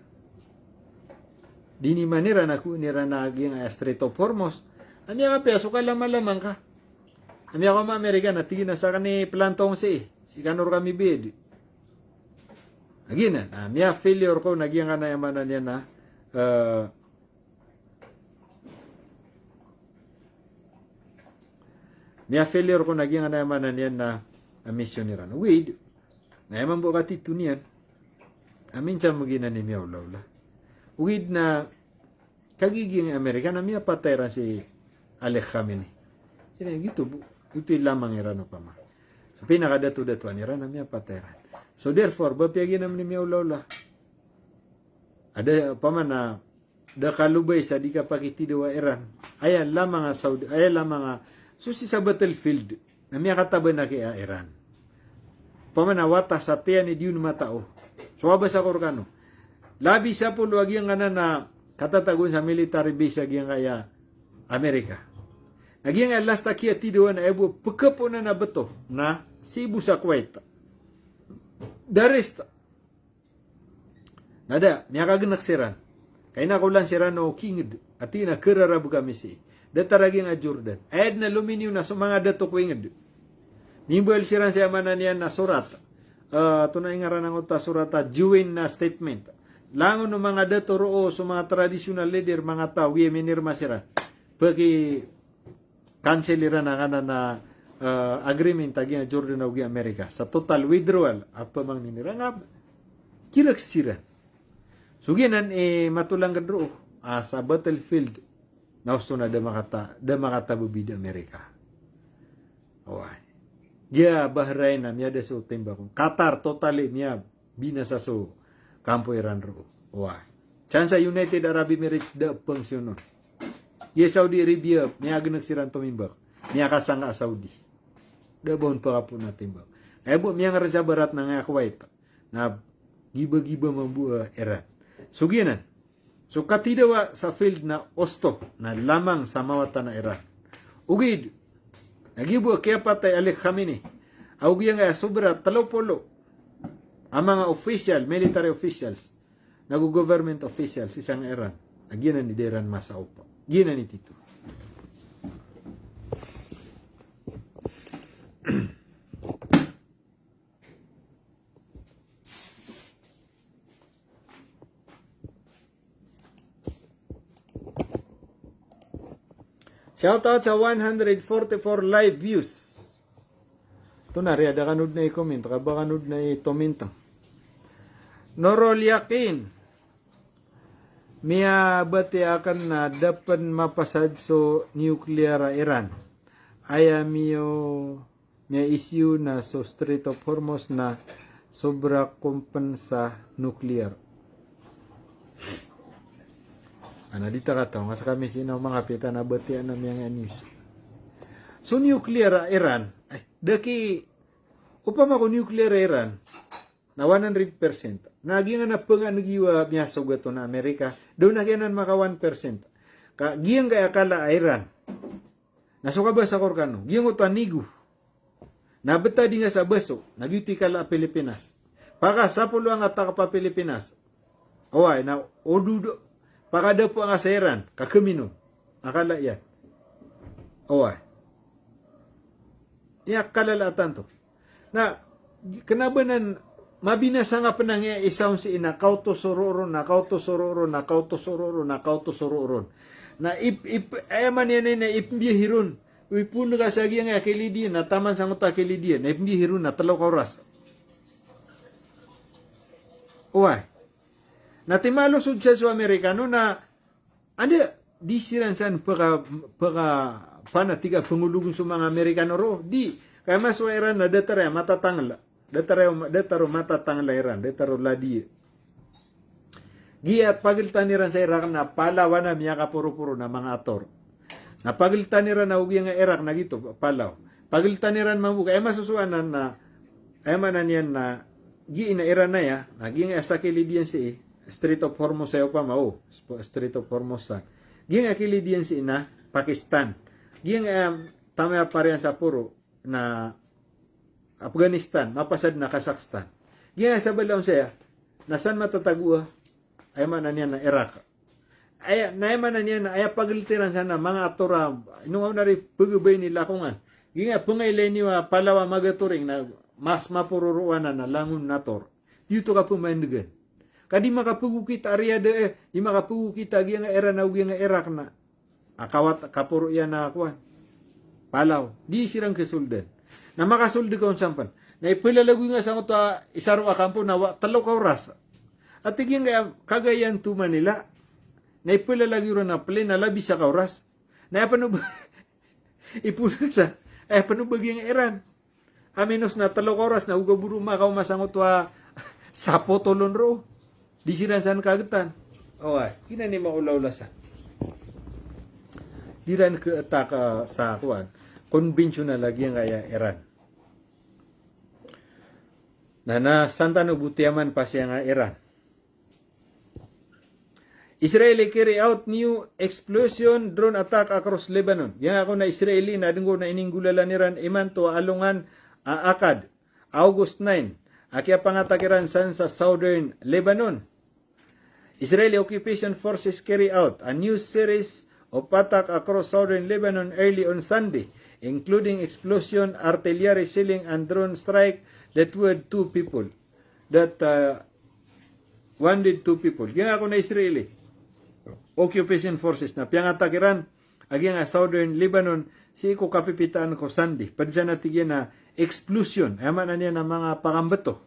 Diniman iran a kowaan iran a giyangkaya Strait of Hormuz. A miyakapiya so kalamalamang ka. A miyakaoma Amerika na tig iyan a sakn i plantong sii, sii kano rkami biyadi. A giyanan, a miya-failure kon a giyangkanan a aya maana niyan na, eh, miya-failure kon a giyangkanan a aya maana niyan na, a mission iran. Ogaid na aya mambo a katito niyan a minsan mo giyanan i miyaolaola. Ogaid na kagiya giyangkai Amerika na miyapatay iran si Ali Khamenei. Giyanan, giyoto bo, giyoto i lamang iran opama. So pinakadatodatoan iran na miyapatay iran. So therefore, ba piya giyanan i miyaolaola. A da, opama na da kalobay sa di kapakitidaw a Iran. Aya lamang a Saudi, aya lamang a, so sii sa battlefield na miyakataban aki a Iran. Opama na wata sa tiyan i diyon matao. So, a basa ko rekano. Labi sapolo a giyangkanan a katatagoan sa military base a giyangkaya Amerika. Na giyangkaya last a kiyatidawan a aya bo pekaponan a beto na sii bo sa Kuwait. The rest. Na da, miyakagenek siran. Ka inakaolan siran o kinged. Ati na kerarab kami sii. Datar a giyangkaya Jordan. Aya den a lominiyo na so manga dato ko inged. Mimbal siran sa aya maana niyan na sorat. Eh, antonaa i ngaran angkoto a sorat a joint na statement. Langon o manga dato roo, so manga traditional leader, manga taw, giya minirma siran. Peki cancel iran angkanan a, eh, agreement a giyangkaya Jordan ago giyangkaya Amerika. Sa total withdrawal a pamangnin iran. Nga kirek siran. So giyanan i matolangked roo, a sa battlefield. Na osto na da makata, da makatabebi da Amerika. Oway. Giya Bahrain na miyada so timbak on. Qatar totally miyabinasa so kampo iran roo. Oway. Tsansa United Arab Emirates da pengsiyon on. Giya Saudi Arabia, miyagenek siran tomimbak. Miyakasangka a Saudi. Da ba on pekapoon a timbak. Aya bo miyangeresa barat na ngaya Kuwait. Na gibagiba mambo a Iran. So giyanan. So katidawa sa field na osto, na lamang sa mawatan a Iran. Ogaid, na giya bo a kiyapatay a Ali Khamenei. Ago giyangkaya sobra telo polo a manga official, military officials, nago government officials, sii sangkai Iran. Na giyanan i da iran masaopa. Giyanan i tito. Shout out sa one hundred forty-four live views. Antonaa, aya da kano den a i-comment, ka ba kano den a i-comment. Nurul Yakin. Miyabatiya aken na da pen mapasad so nuclear a Iran. Aya miyo Miya-issue na so Strait of Hormuz na sobra kompen sa nuclear. Ana di ta kataw nga sa kami sii na o manga pita na batiya na miyangaya news. So nuclear a Iran, ay, da ki, opama ko nuclear a Iran, na one hundred percent. Na giyangkanan a penganegiwa miyasogat on a Amerika, da on a giyanan maka one percent. Ka giyangkaya kala a Iran. Na so kabasa ko rekano, giyangkoto a nigo. Na beta di nga sa baso, na giyoto i kala a Pilipinas. Paka sapolo anga takap a Pilipinas. Oway, na ododo, paka dapo anga sa Iran, ka keminon. A kala iyan. Oway. Iya kala la tanto. Na, kena ba nan mabinasa nga pen angkaya i sound sii na kaoto so roo ron, na kaoto so roo ron, na kaoto so roo ron, na kaoto so roo ron. Na ip, ip, aya maana niyan na ipmbiyahi ron. Ipoon ka sa giyangkaya kilid iyan, na taman sangkoto a kilid iyan, na ipmbiyahi ron na telo ka oras. Oway. Na timalosod sa so Amerikano na, anda, di siran san peka, peka, panatig a pengologen so manga Amerikano roo, di, ka aya masowa iran na datar aya matatangel, datar aya, datar o matatangel a Iran, datar o ladiya. Giya pageltan iran sa Iraq na Palawan a miyakaporoporo na manga ator. Na pageltan iran a ogaid a Iraq na giyoto, Palaw. Pageltan iran mambo ka, aya masosowa na, na, aya maana niyan na, giya na Iran aya, na giya nga sakilid iyan sii, Strait of Hormuz aya opama, o, Sp-, Strait of Hormuz san. Giya nga kilid iyan sii na Pakistan. Giya nga, em, tamaya pariyan sa poro na Afghanistan, mapasad na Kazakhstan. Giya nga sabala on saya, na san matatago a, aya maana niyan na Iraq. Aya, na aya maana niyan na aya pageltan iran san na manga ator a, ino nga on ari pegabay ni lakongan. Giya nga pengailay niyo a Palaw a magatoring na mas mapororoan na langon na ator. Giyoto ka pemandegan. Ka di makapegokit a Riyadh, eh, di makapegokit a giya nga Iran, a giya nga Iraq na. A kawat, kaporo iyan a kowan. Palaw. Di siran kesoldan. Na makasold ka on san pen. Na ipelalagoy nga sangkoto a isa roo a kampo na wa, telo ka oras. Ati giya nga kagaya anto Manila. Na ipelalagoy ron a plane na labi isa ka oras. Na aya pen o ba, ipoon sa, aya pen o ba giya nga Iran. A minos na telo ka oras na oga bo ron makaoma sangkoto a sapotol on roo. Di siran san kagetan. Oway, giyanan i maolaola san. Di ran ke-attack, ah, sa kowan. Conventional a giyangkaya Iran. Na, na san tano bo tiyaman pasiyan a Iran. Israeli carry out new explosion drone attack across Lebanon. Giyangkaya kon a Israeli na adn kon a ininggolalan iran imanto a alongan a Akad, August nine, a kiyapangatak iran san sa southern Lebanon. Israeli occupation forces carry out a new series of attack across southern Lebanon early on Sunday, including explosion, artillery shelling, and drone strike that wounded two people. That, uh, wounded two people. Giyangkaya kon a Israeli occupation forces na piyangatak iran a giyangkaya southern Lebanon sii ko kapipitaan ko Sunday. Pd san a tig iyan a explosion. Aya maana niyan na manga pakambeto.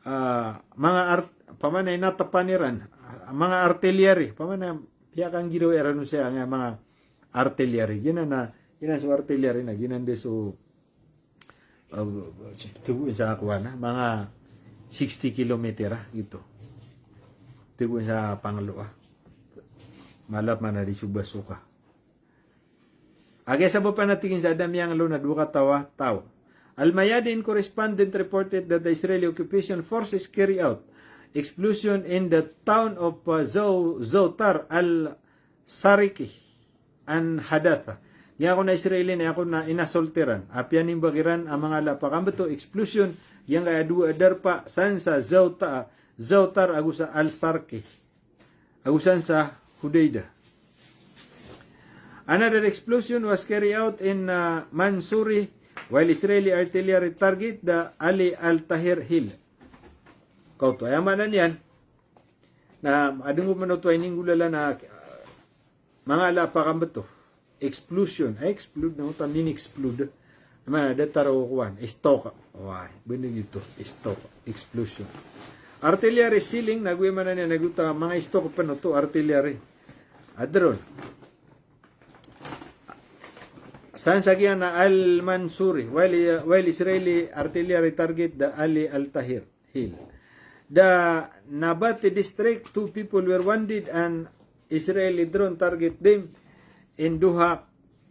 Ah, manga art-, opama na inatapan iran, ah, manga artillery, opama na piyakanggiraw iran o saya nga manga artillery. Giyanan na, giyanan so artillery na, giyanan dn so, ah, tagoan sa kowan, ah, manga sixty kilometer, ah, giyoto. Tagoan sa panglo, ah. Mala opama na di so bazooka. Aya sabap a tig iyan sa da miyanglo na dowa kataw a taw. Al-Mayadin correspondent reported that the Israeli occupation forces carry out explosion in the town of, uh, Zaw-, Zawtar al-Sariki and Hadatha. Giyangkaya kon a Israeli na aya kon a inassault iran, a piyanimbag iran a manga ala a pakambeto, explosion, giyangkaya dowa a darpa san sa Zawta-, Zawtar ago sa Al-Sarki ago san sa Hodeidah. Another explosion was carried out in, uh, Mansouri, while Israeli artillery target the Ali Al-Tahir Hill. Kaoto, aya maana niyan na adn ko manoto a ininggolalan a, uh, manga ala a pakambeto. Explosion. Ay, explode na oto, min-explode. Mana, datar o kowan, stock. Wai, bnar giyoto, stock, explosion. Artillery shelling, na giyangkaya maana niyan, na giyoto a manga stock pn oto, artillery. A drone. San sa giyangkaya Al-Mansouri, while, while Israeli artillery target the Ali Al-Tahir Hill. The Nabati district, two people were wounded and Israeli drone target them in Doha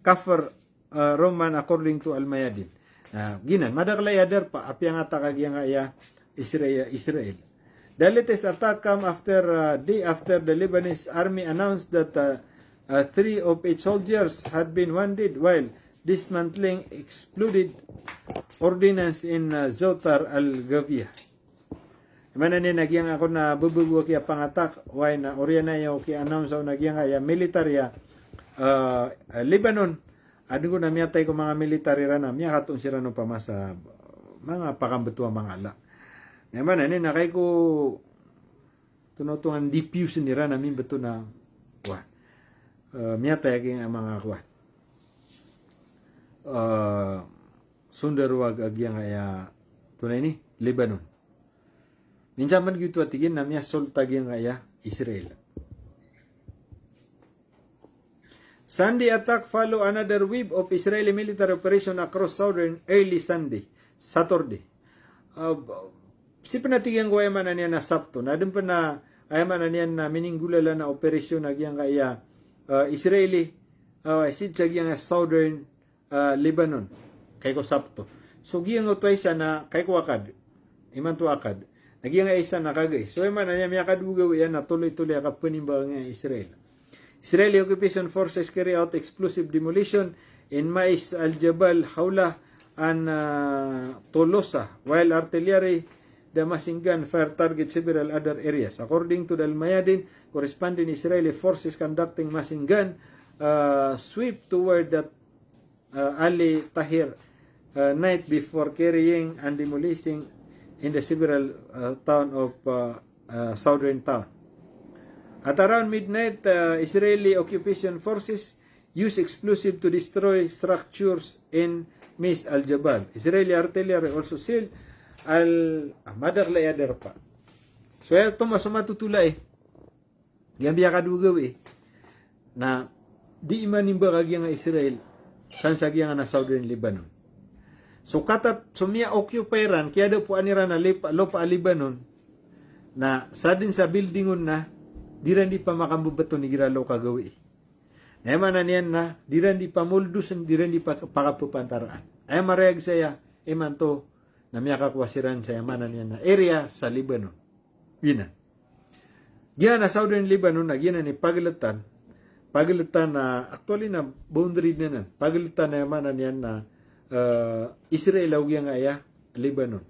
Kafr, uh, Roman, according to Al-Mayadin. Na giyanan, madakl aya darpa a piyangatak a giyangkaya Isra-, Israel. The latest attack come after, uh, day after the Lebanese army announced that, uh, uh, three of its soldiers had been wounded while dismantling exploded ordnance in, uh, Zotar al-Gavia. Maana niyan na giyangkaya kon a bebego a kiyapangatak, wai na oriyan aya o kiya-announce on a giyangkaya military a, ah, Lebanon, adn kon a miyatay ko manga military iran a miyakatoon siran opama sa manga pakambeto a manga ala. Na maana niyan na kagiya ko tonotongan, diffuse iran a mimbeto na, wai, eh, miyatay a giyangkaya manga kowan. Eh, sondaroag a giyangkaya, tonaa ini, Lebanon. Minsan man giyoto a tig iyan na miyassault a giyangkaya Israel. Sunday attack follow another wave of Israeli military operation across southern early Sunday, Saturday. Ah, sii pn a tig iyan ko aya maana niyan na Sabto. Na adn pn a aya maana niyan na mininggolalan a operation a giyangkaya, ah, Israeli, ah, sii sa giyangkaya southern ah, Lebanon, kagiya ko Sabto. So giyangkoto a isa na kagiya ko Akad, imanto Akad. Na giyangkaya isa na kagiya. So aya maana niyan miyakadogawii iyan na toloy-toloy a kapanimbagan a Israel. Israeli occupation forces carry out explosive demolition in Mais al-Jabal, Hawlah, and, ah, Tolosa, while artillery, the machine gun fire target several other areas. According to the Al-Mayadin, corresponding Israeli forces conducting machine gun, ah, sweep toward the uh, Ali Tahir, uh, night before carrying and demolishing in the several, uh, town of, uh, uh, southern town. At around midnight, uh, Israeli occupation forces use explosive to destroy structures in Mais al-Jabal. Israeli artillery also shelled al-, ah, madakl aya darpa. So aya tomo so matotolay. Giyangkaya kadogawii na di imanimba ka giyangkaya Israel san sa giyangkaya na southern Lebanon. So katat so miya-occupy iran, kiyadapoan iran a lipa, lopa a Lebanon, na sadn sa building on na di iran di pamakambebeton igira loka gawii. Na aya maana niyan na di iran di pamoldos, di iran di pa-, pakapepantaraan. Aya marayag saya imanto na miyakakowa siran sa aya maana niyan na area sa Lebanon. Giyanan. Giyanan a southern Lebanon na giyanan i pageltan. Pageltan na actually na boundary den anan. Pageltan na aya maana niyan na, eh, Israel ago giyangkaya Lebanon.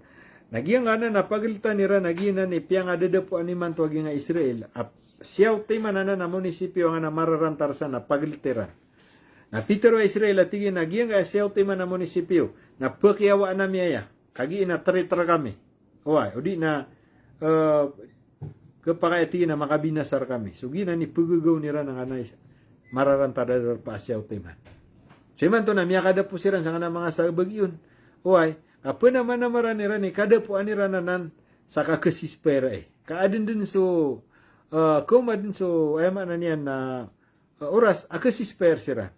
Na giyangkanan a pageltan iran na giyanan i piyangadadapoan imanto a giyangkai Israel a siyaw timan anan a munisipyo a ngana mararantar san a pageltan iran. Na pitero a Israel a tig iyan a giyangkaya siyaw timan a munisipyo na pekiyawaan ami aya. Kagiya na traitor kami. Oway, o di na, eh, kepakay a tig iyan a makabinasa rekami. So giyanan i pegegaw iran a ngana i mararantar a darpa a siyaw timan. So imanto na miyakadapo siran sa ngana manga sabagi on. Oway, ka penamanamaran iran i kadapoan iran anan sa kakesispair ai. Ka aden den so, eh, koma den so, aya maana niyan na, eh, oras a kesispair siran.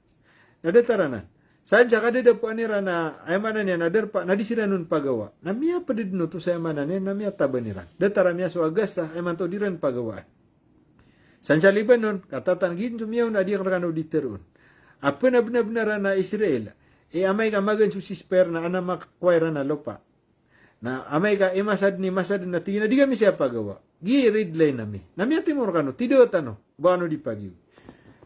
Na datar anan. San sa kadadapoan iran a, aya maana niyan na darpa, na di siran on pagawa. Na miyaped den oto sa aya maana niyan, na miyataban iran. Datar a miyasowa a Gaza, aya maana oto di ran pagawaan. San sa Lebanon, katatan giya so miyaona a di rekano di teroon. A penabenabenaran a Israel, e amay ka magaan so ceasefire na adn a makowa iran a lopa. Na amay ka i masa den, i masa den na tig iyan a di kami saya pagawa. Giya i red line ami. Na miyatimo rekano, tidawa tano. Ba kano di pagiyogi.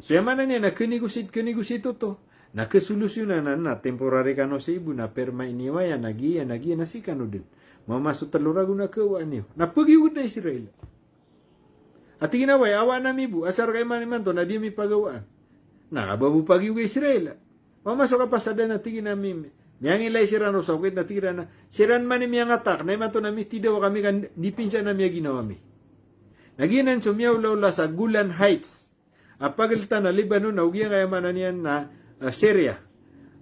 So aya maana niyan na kenegosyate, kenegosyate oto. Na kesolusyonan anan na temporary kano sii bo na perma iniwaya na giya, na giya, na sii kano den. Mamaso telo ragon a kawaan iyo. Na pagiyogi den a Israel. A tig iyan a oway, awaan ami bo, asar ka iman imanto na di ami pagawaan. Na kaba bo pagiyogi a Israel. Mamaso ka pasadan a tig iyan a mi, miyangilay siran roo sa okit na tig iran a, siran man i miyangatak, na imanto na mitidawa kami ka dipinsa na miyaginawa mi. Na giyanan so miyaolaola sa Golan Heights. A pageltan a Lebanon, na o giyangkaya maana niyan na, ah, Syria.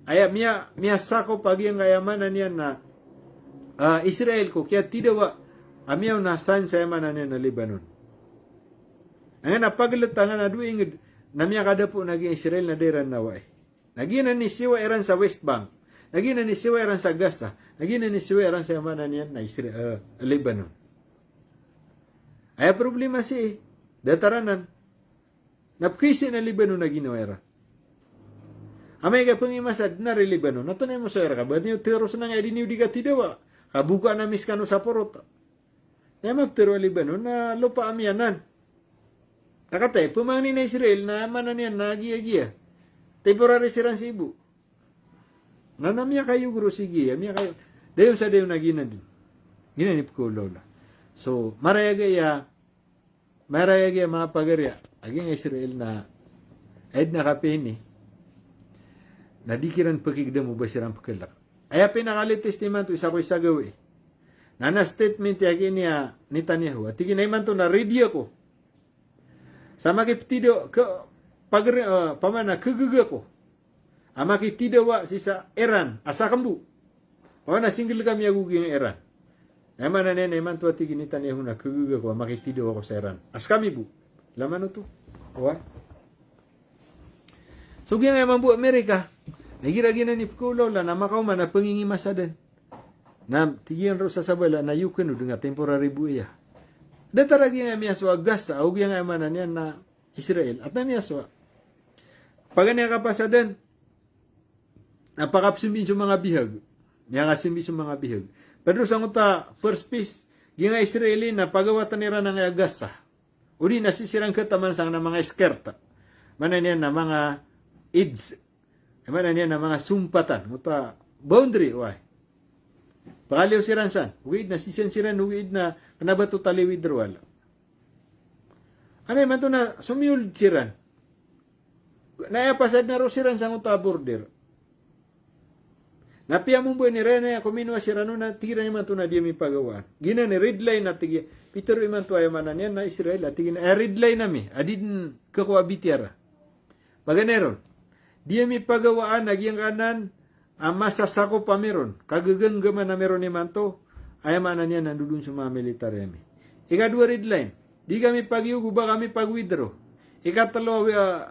Aya miya, miyasakop a giyangkaya maana niyan na, ah, Israel ko kiyatidawa a miyaona san sa aya maana niyan na Lebanon. Angkanan a pageltan angkanan a dowa inged na miyakadapo na giya Israel na da iran nawai. Na giyanan i siyowa iran sa West Bank. Na giyanan i siyowa iran sa Gaza. Na giyanan i siyowa iran sa aya maana niyan na Isra-, eh, Lebanon. Aya problema sii, datar anan. Na pekaisa na Lebanon a ginawa iran. Amay ka pengimasa den a ri Lebanon, na tonaa i mosowa iran ka ba niyo teros na ngka di niyo di katidawa. Ka bo ka na miskano sa porot. Na aya mapetero a Lebanon na lopa ami anan. Na kataya, pemangnin a Israel na aya maana niyan na giya-giya. Temporary siran sii bo. Na, na miyakayogo roo sii giya, miyakayo-, dayon sa dayon a giyanan den. Giyanan i pekaolaola. So, marayag aya, marayag aya manga pagari a, a giyangkai Israel na, aya den a kapiya ini, na di kiran pekigedam o ba siran pekelek. Aya pinaka-latest imanto, isa ko isa gawii. Na, na statement iyan a giya ini a Netanyahu. A tig iyan a imanto na ready ako sa makipetidawa, ke, pager-, eh, pamana kegege ako a makitidawa sii sa Iran a sakembo. Pamana single kami ago giyangkai Iran. Aya maana niyan na imanto a tig i Netanyahu na kegege ako a makitidawa ako sa Iran a sekami bo. Laman oto. Oway. So giyangkaya mambo a Amerika, na igira giyanan i pekaolaola na makaoma na pengingimasa den. Na tig iyan roo sa sabala na iyo keno den a temporary bo aya. Datar a giyangkaya miyasowa a Gaza, o giyangkaya maana niyan na Israel. At na miyasowa. Paganay a kapasadan, na pakapesembi so manga bihag. Miyakasembi so manga bihag. Ped roo sangkoto a first phase, giyangkai Israel na pagawaten iran angkaya Gaza. O di na sii siran ketaman sangkanan a manga skirt. Maana niyan na manga edge. Maana niyan na manga sompatan. Oto a boundary, oway. Pakaliyo siran san. Ogaid na sii san siran, ogaid na kena ba totally withdrawal. Anay, imanto na somiyoled siran. Na aya pasad na roo siran sangkoto a border. Na piyamomboan iran aya kominowa siran on na tig iran imanto na di ami pagawaan. Giyanan i red line a tig iyan. Pitero imanto aya maana niyan na Israel a tig iyan, aya red line ami a di den kekowa bitiyara. Paganay ron. Di ami pagawaan a giyangkanan a masasakop ami ron. Kagegenggeman ami ron imanto. Aya maana niyan na ndodon so manga military ami. Ikadowa red line. Di kami pagiyogo ba kami pag-withdraw. Ikatelo a, ah,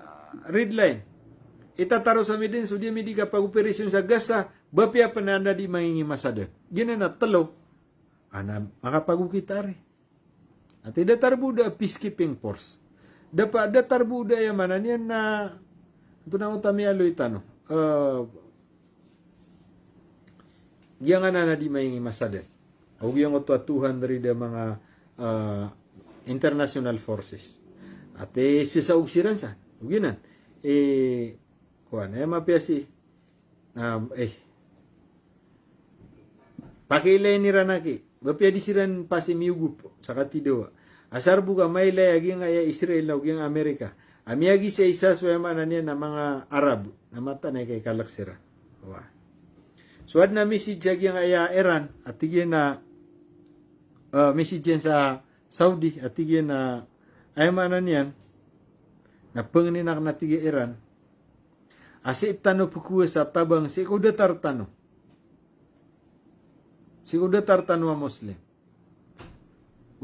red line. Itataros ami den so di ami di kapag-operation sa Gaza, ba piya pen anda di mangingimasa den. Giyanan a telo. Ana makapagokit ari. Ati datar bo da a peacekeeping force. Da pa, datar bo da aya maana niyan na, antonaa oto a miyaaloy tano. Eh, Giyangkanan a di maingi masadan. Ago giyangkoto a two hundred a manga, ah, international forces. Ati sesaog siran san. Ago giyanan. Eh, kowan, eh, mapiya si, na, eh, pakiilayin iran aki. Ba piya di siran pasi miyogop sa katidawa. Asar bo ka mailay a giyangkaya Israel na ago giyangkaya Amerika a miyagisaisa so aya maana niyan na manga Arab na mataan a ikakalek siran. Wa. So adn a message sa giyangkaya Iran, a tig iyan a, eh, message iyan sa Saudi, a tig iyan a, aya maana niyan na pengnin aken, a tig iyan, a Iran a sii tano pekhowa sa tabang sii ko datar tano. Sii ko datar tano a Muslim.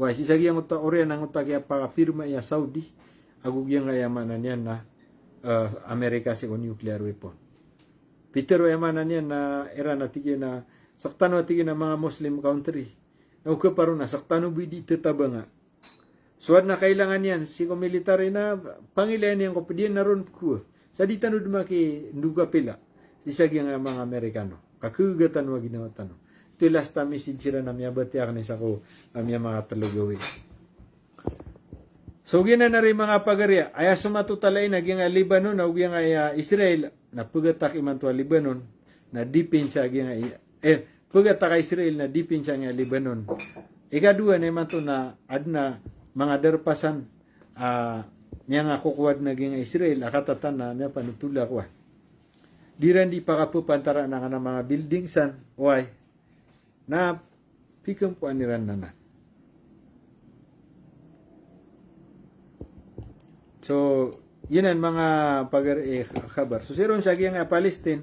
Wa, sii sa giyangkoto a oriyan angkoto a kiyapakapirma iyan a Saudi ago giyangkaya maana niyan na, eh, Amerika sii ko nuclear weapon. Pitharo aya maana niyan na Iran a tig iyan a sektano, a tig iyan, a manga Muslim country na o kaparo na sektano bo i di tetabanga. So adn a kailangan iyan sii ko military na pangilayan iyan ko ped iyan na ron pekhowa. Sa di tano dn makindoka pila sii sa giyangkaya manga Amerikano. Ka khegaga tano a ginawa tano. Oto i last a message iran a miyabatiya aken sako a miyamakatelo gawii. So giyanan ari manga pagariya, aya somatotalai na giyangkaya Lebanon ago giyangkaya Israel na pegatak imanto a Lebanon na depensa a giyangkaya, eh, pegatak a Israel na depensa a giyangkaya Lebanon. Ikadowa na imanto na adn a manga darpa san a miyangakokowa dn a giyangkaya Israel a katatan a miyapanotola kowan. Di iran di pakapepantaraan aken a manga building san, oway. Na pikampoan iran anan. So, giyanan manga pagari, eh, khabar. So, siron sa giyangkaya Palestine,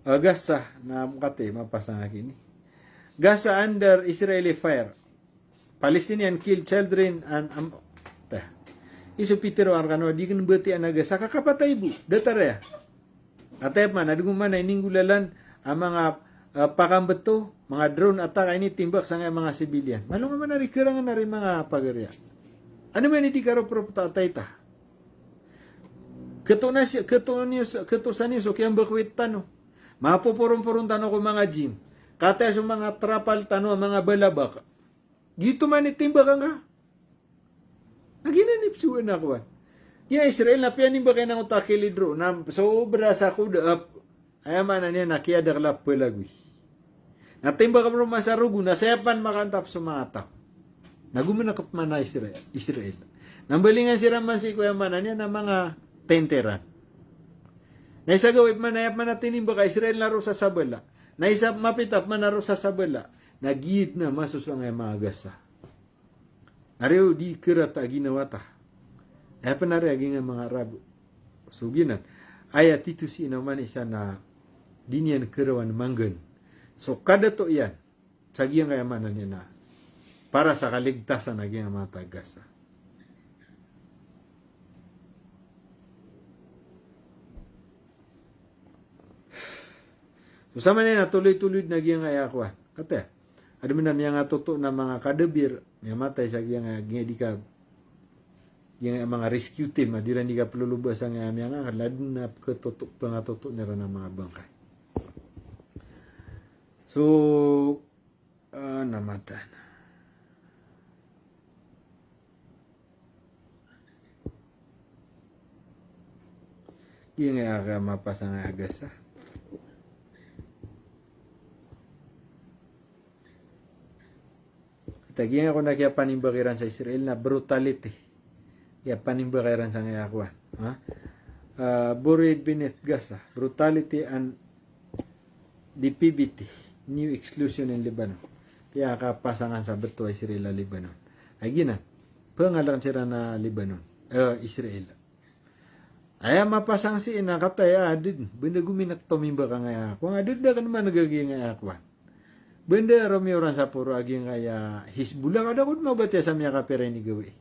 eh, Gaza, na makati, mapasang aki ini. Gaza under Israeli fire. Palestinian kill children and, um, ta. Iso pitharo a rekano a di ken batiya a Gaza ka kapatay bo. Datar aya. Kataya pman a di ko man a ininggolalan a manga, ah, pakambeto, manga drone attack a initimbak sangkaya manga civilian. Malo nga man ari kerangan ari manga pagariya. Ano man i di karopropo ta atay ta. Keto na si, keto niyo sa, keto sa niyo so kiyambakawit tano. Mapoporonporon tano ko manga gym. Kataya so manga trapal tano a manga balabak. Giyoto man i timbak angka. Na giyanan i pesowa na kowan. Giya Israel na piyanimbak iyan angkoto a kilid roo na sobra sa koda ap. Aya maana niyan na kiyadakl a pelagoy. Na timbak roo man sa rogo na saya pman makantap so manga taw. Na gomenekep man a Israel, Israel. Na mbalingan siran man sii ko aya maana niyan na manga tente ran. Na isa gawii pman, aya pman a tinimbak a Israel na roo sa sabala. Na isa mapita pman na roo sa sabala. Na giya den a masosowa angkaya manga Gaza. Ari o di kerata a ginawa ta. Aya pn ari a giyangkaya manga Arab. So giyanan. Aya tito sii na oman isa na di niyan kerawan manggen. So kadato iyan. Sa giyangkaya maana niyan na para sa kaligtasan a giyangkaya manga taga Gaza. So samanaya na toloy-toloy den a giyangkaya kowan. Kataya. Aden a miyangatoto na manga kadabir, miyamatay sa giyangkaya, giyangkaya di ka, giyangkaya manga rescue team, a di iran di kapeloloba sangkaya miyangangad, na aden a pekatoto, pengatoto iran a manga bangkay. So, ah, na mata na. Giyangkaya mapasang a Gaza. Kataya giyangkaya kon a kiyapanimbak iran sa Israel na brutality. Kiyapanimbak iran sangkaya kowan. Ha? Ah, buried beneath Gaza. Brutality and depravity. New exclusion in Lebanon. Kiyakapasangan sa beto a Israel a Lebanon. Ay giyanan. Pengaleken siran a Lebanon. Eh, Israel. Aya mapasang sii na kataya aden, benda gominek to mimbak angkaya kowan, aden a da ken maneg a giyangkaya kowan. Benda romiyoran sa poro a giyangkaya Hizbullah, kada ko den mabatiya sa miyakapira ini gawii.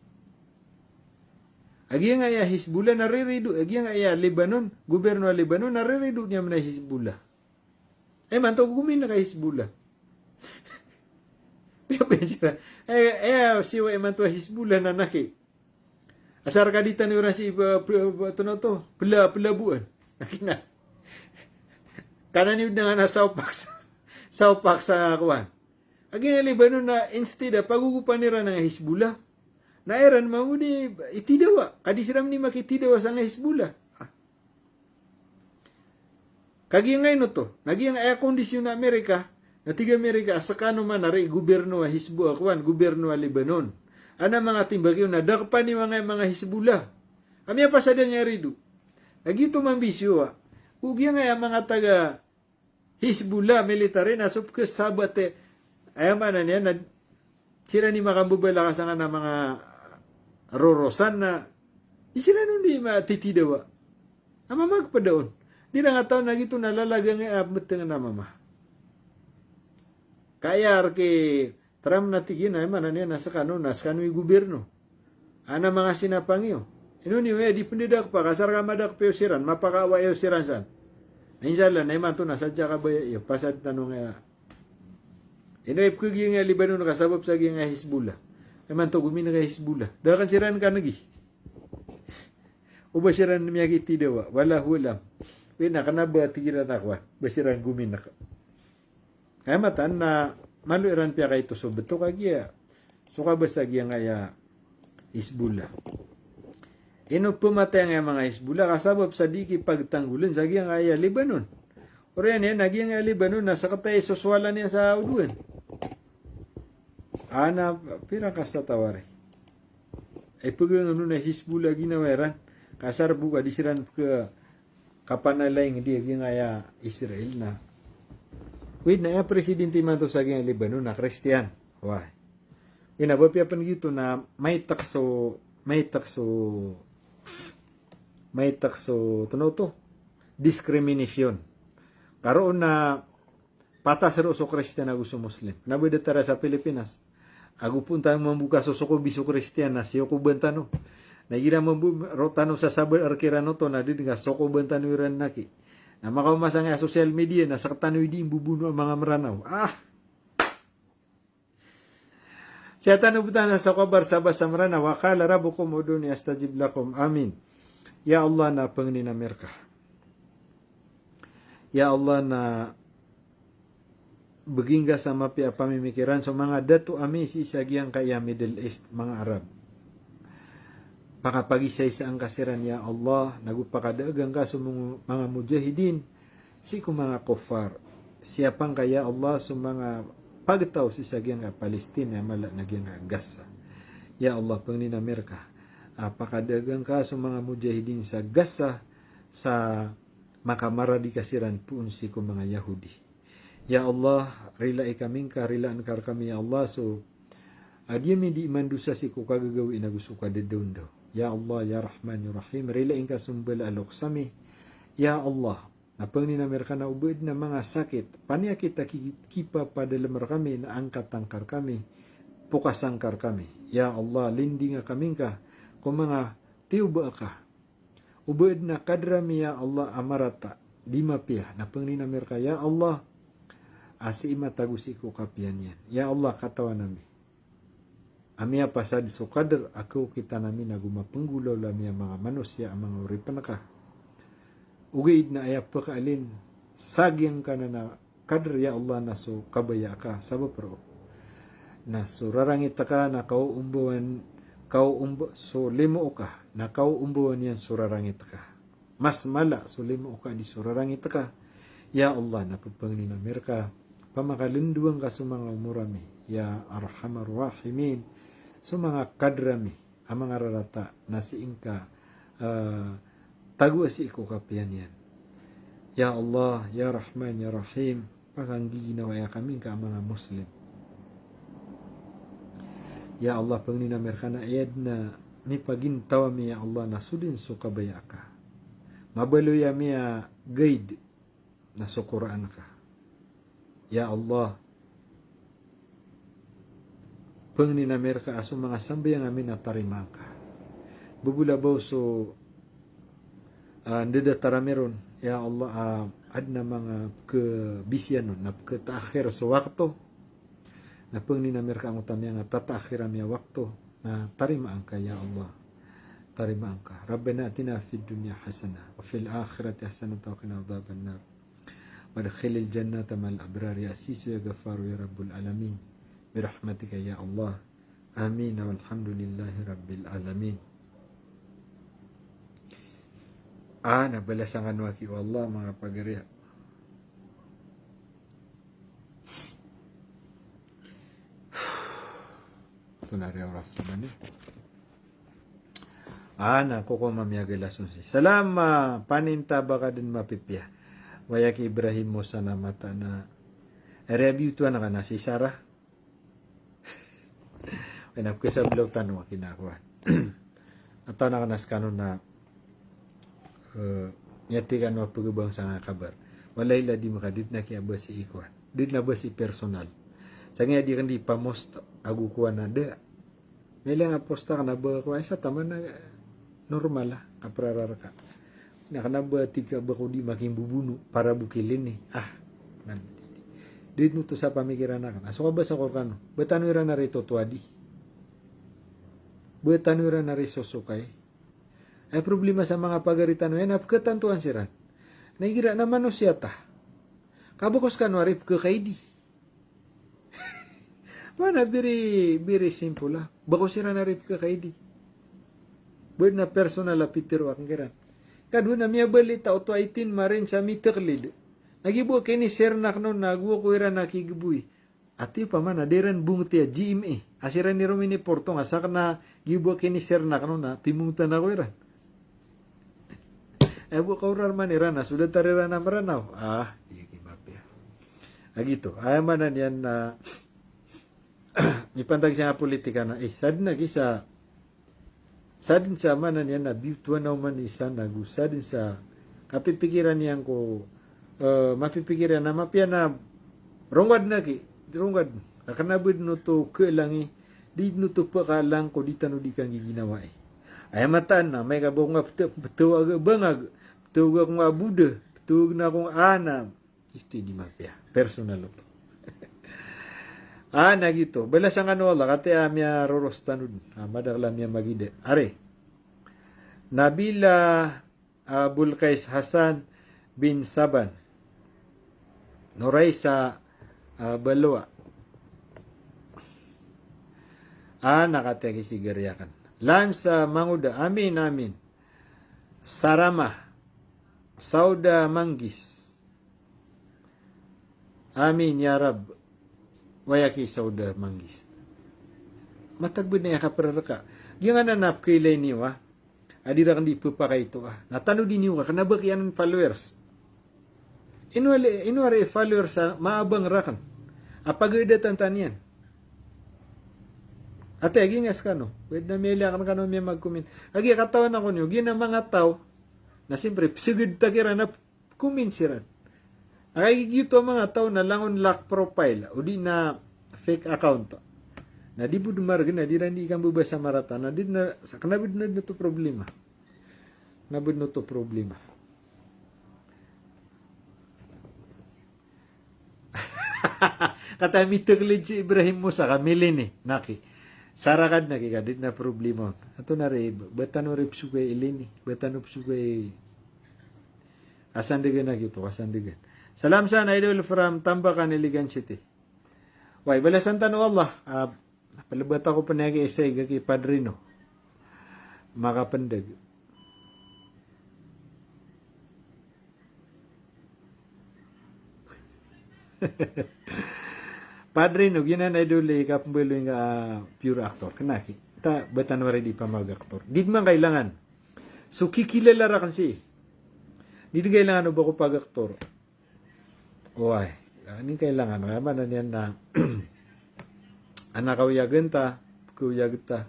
A giyangkaya Hizbullah na rirido, a giyangkaya Lebanon, gobyerno a Lebanon na rirido niyan a Hizbullah. Imanto gominek a Hizbullah. Piya ba siran? Eh, eh, siwa imanto a Hizbullah na naki. Asar ka di tano iran sii, eh, pe-, pe-, tano to, pela-, pelaboan. Naki na. Kanan iyo dn a saopak sa, saopak sa kowan. Kagiya Lebanon na instead a pagogopan iran a Hezbollah, na Iran mambo di itidawa. Ka di siran di makitidawa sa Hezbollah. Ah. Kagiya nga ino oto, na giya nga aya kondisyon a Amerika, na tig a Amerika a skano man a ri gobirno a Hezbo-, a kowan, gobirno a Lebanon. Adn a manga timbag iyo na da kpani manga, manga Hezbollah. Ami a pasad a nga rido. Na giyoto mambisyo a. Ko giya nga aya manga taga Hezbollah military na so pkhasabat, aya maana niyan na siran i makambabala ka sangkanan a manga rorosan na di siran on di matitidawa. Na mamagpda on. Di ran nga taw na giyoto na lalagang a btng na mama. Ka aya rk i Trump na tig iyan a aya maana niyan na skano, na skano i gobirno. Adn a manga sinapang iyo. Ino niyo aya di pndadakpa, ka sa rk a madakp iyo siran, mapakaawa iyo siran san. Na insha Allah, na imanto na sadn sa kabaya iyo, pasad tano nga. Ino i pkhagiya nga Lebanon ka sabap sa giya nga Hezbollah. Imanto gomin ka Hezbollah. Da akn siran kanegi. O ba siran miyakitidawa, wallahu alam. Wi na kna ba tig iran a kowan, ba siran gomin ka. Aya mataan na malo iran piyakaito so bto kagiya so kabasa giya nga aya Hezbollah. Ino pmatay nga aya manga Hezbollah ka sabap sa di kipagtanggoln sa giya nga aya Lebanon. Oriyan iyan a giya nga aya Lebanon na sktano i sosowalan iyan sa odowan. Ana pira ka sa tawari. Ay pgangano na Hezbollah ginawa iran. Ka sa rk bo ka di siran pkha kapanalaing di a giya nga aya Israel na. Wid na aya presidente imanto sa giya nga Lebanon na Kristiyan. Wai. Wid na ba piya pn giyoto na maitak so, maitak so, maitak so, tano oto, discrimination. Ka roo na patas roo so Kristiyan ago so Muslim. Kna ba datar sa Pilipinas. Ago pn tano mambo kasosokobi so Kristiyan na siyokoban tano. Na igira mambo roo tano sasabar a rk iran oto na di dn kasokoban tano iran naki. Na makaoma sangkaya social media na sktano i di mbobono a manga Mranaw. Ah! Sii tano btana sa kabar sa basa Mranaw, wa qala rabbukum ud'uni astajib lakum. Amin. Ya Allah na pangnin ami rka. Ya Allah na bgi ngka sa mapiya a pamimikiran so manga dato ami sii sa giyangkaya Middle East, manga Arab. Pakapagisaisa ngka siran ya Allah, nago pakadaaga ngka so mong-, manga mujahidin sii ko manga kuffar. Siyapa ngka ya Allah so manga pagtaw sii sa giyangkaya Palestine a mala na giyangkaya Gaza. Ya Allah, pangnin ami rka a pakadaaga ngka so manga mujahidin sa Gaza sa makamaradi ka siran poon sii ko manga Yahudi. Ya Allah, rilai kami ngka, rilaan ka rkami ya Allah so a di ami di mandosa sii ko kagagawii nago so kadadaondaw. Ya Allah, ya Rahman, ya Rahim, rilai ngka so mbala a loks ami. Ya Allah, na pangnin ami rka na o ba adn a manga sakit, paniyakit a ki-, kipapadalm rkami na angkatang ka rkami, pokasang ka rkami. Ya Allah, lindinga kami ngka ko manga tiyoba ka. O ba adn a kadr ami ya Allah a marata, di mapiya, na pangnin ami rka ya Allah a sii matago sii ko kapiya niyan. Ya Allah, katawan ami a miyapasad so kadr a kaokitan ami nago mapnggolawla ami a manga manosiya a manga oripn ka. Ogaid na aya pkaalin sa giyangkanan a kadr ya Allah na so kabaya ka, sabap roo na so rarangit ka na kaoombawan, kaoomb-, so limo ka na kaoombawan iyan so rarangit ka. Mas mala so limo ka di so rarangit ka. Ya Allah, na ppangnin ami rka, pamakalndowa ngka so manga omor ami, ya Arhamar Rahimin, so manga kadr ami a manga rarata na sii ngka, eh, tagoa sii ko kapiya niyan. Ya Allah, ya Rahman, ya Rahim, pakanggiginawaya kami ngka a manga Muslim. Ya Allah, pangnin ami rka na aya dn a mipagintaw ami ya Allah na so dn so kabaya ka. Mabaloy ami a guide na so Qur'an ka. Ya Allah, pangnin ami rka a so manga sambayang ami na tarimaa ngka. Bgolabaw so, ah, ndadatar ami ron, ya Allah, ah, adn a manga pkhabisiyan on, na pkhataakhir so wakto. Na pangnin ami rka angkoto a miyangatataakhir ami a wakto na tarimaa ngka, ya Allah. Tarimaa ngka. Rabbana atina fid dunya hasanah, wa fil akhirati hasanatan wa qina adhaban nar. Wa adkhilnil jannata ma'al abrar, ya Azizu ya Ghaffaru ya Rabbal alamin. Bi rahmatika ya Allah. Amin. Walhamdulillahi Rabbil alamin. Ah, na balasan kano aki o Allah, manga pagari. Tonaa i oras sa mani. Ah, na ko ko mamiyagay lason si. Salam, ah, paninta baka den mapipiya. Waya ki Ibrahim Musa na mata na. Ari a biyotowan ka na si Sarah. Kena pekesablaw tano a kinakowan. Ataw na kena sekano na, eh, miyati kano a pegebang sa nga kabar. Walay la di maka di den a kiyabasi i kowan. Di den a basi personal. Sa nga di ken di pamost ago kowan a da. Mele nga posta kena ba ko ay sa taman a normal a, a perararka. Na kena ba tig ka ba ko di makimbobono para bo kilini. Ah, na di, di, di den oto sa pamikiran aken. A so kabasa ko rekano. Ba tano iran a ri totoadi. Ba tano iran a ri sosokay. Ay problema sa manga pagari tano iyan a peketantoan siran. Na igira na manosiya ta. Ka ba ko sekano a ri pekekaidi. Mana very, very simple a. Ba ko siran a ri pekekaidi. Ba den a personal a pitero aken kiran. Kadowa na miyabalita oto a itin marin sa miteklid. Na gibo a kini-share aken on na go ko iran a kigeboy. Ati opama na di ran bongeti a G M A. A siran i romini portong a saken a gibo a kini-share aken on na pimongetan ako iran. Ay bo kaorar man iran a so datar iran a Meranaw. Ah, di aki mapiya. A gito. Aya maana niyan na mipantag sa politika na, eh, sa den a gisa, sa den sa maana niyan na biyotowan a oman i isa na go sa den sa kapipikiran iyan ko, eh, mapipikiran na mapiya na rongga den aki, rongga den. Ka kena ba den oto kelangi, di den oto pekalang ko di tano di kanggiginawai. Aya mataan na amay ka ba ko nga pete-, petewag a bangag, petewag ako nga a boda, petewag ako nga ana. Isto i di mapiya. Personal oto. Ah, na gito. Balasan kano o Allah, katii a miyaroros tano den. Ah, madakel a miyamagida. Ari. Nabila, ah, Bulkais Hasan bin Saban. Noraisa, ah, Baloa. Ah, na katii a kisigari aken. Lansa Mangoda. Amin, amin. Sarama. Sauda Manggis. Amin ya Rabb. Waya ki Sauda Manggis. Matag bo na iya kaperereka. Giyanan a pekeilay niyo a. A di raken di pepakaito a. Na tano di niyo ka kena ba kiyanan followers. Ino ali, ino ari followers a maabang raken. A pagadatan tano iyan. Ati a giya nga sekano. Wed na miyali aken kano miyamag-comment. A giya katawan ako niyo. Giya na manga taw. Na siyempre, peseged ta kiran a comment siran. Aya giyoto a manga taw na langon lock profile, o di na fake account. Na di bo den maregen a di ran di kambebasa marata, na di na, sa kena bo den oto problema. Kena bo den oto problema. Katii a miteklid si Ibrahim Musa ka milini, naki. Sarakad naki ka di na problema. Ato na ri, ba tano ri pesokay ilini, ba tano pesokay Asandegen a gito, Asandegen. Salam san Idol from Tambakan, Iligan City. Way, balasan tano o Allah. Ah, pelebat ako pen agi isay gaki Padrino. Makapendeg. Padrino, giyanan Idol i kapembaloy nga, ah, pure actor. Kena ki. Ta, ba tano ari di pamag-actor. Di den man kailangan. So kikilala raken sii. Di den kailangan o ba ko pag-actor. Oway, a, di kailangan. Kaya maana niyan na, ana kaoyagen ta, kaoyagen ta.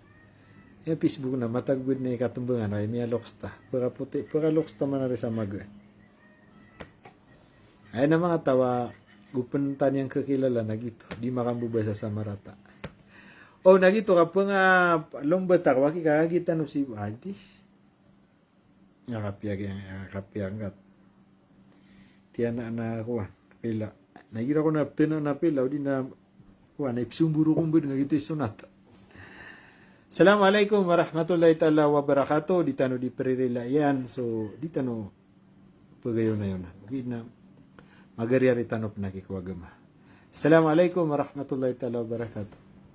Iya Facebook na matag bo den i katembangan, ay miyaloks ta. Pekapoti, pekaloks ta man ari sa magaan. Aya na manga taw a open tano iyan kakilala na gito. Di makambebasa sa marata. O, na gito ka penga lomba ta ko aki ka gita no si hadis. Nga kapiya, nga kapiya ngkat. Tiyan na, na kowan, pila. Na igira ko na ptena na pila, o di na, kowan, na ipsumburo ko mbed nga gito i sonat. Assalamu alaikum warahmatullahi taala wabarakatuh. Di tano di peririla iyan. So, di tano pagayonayonan. Oke na. Magariyari tano pn a ki ko agama. Assalamu alaikum warahmatullahi taala wabarakatuh.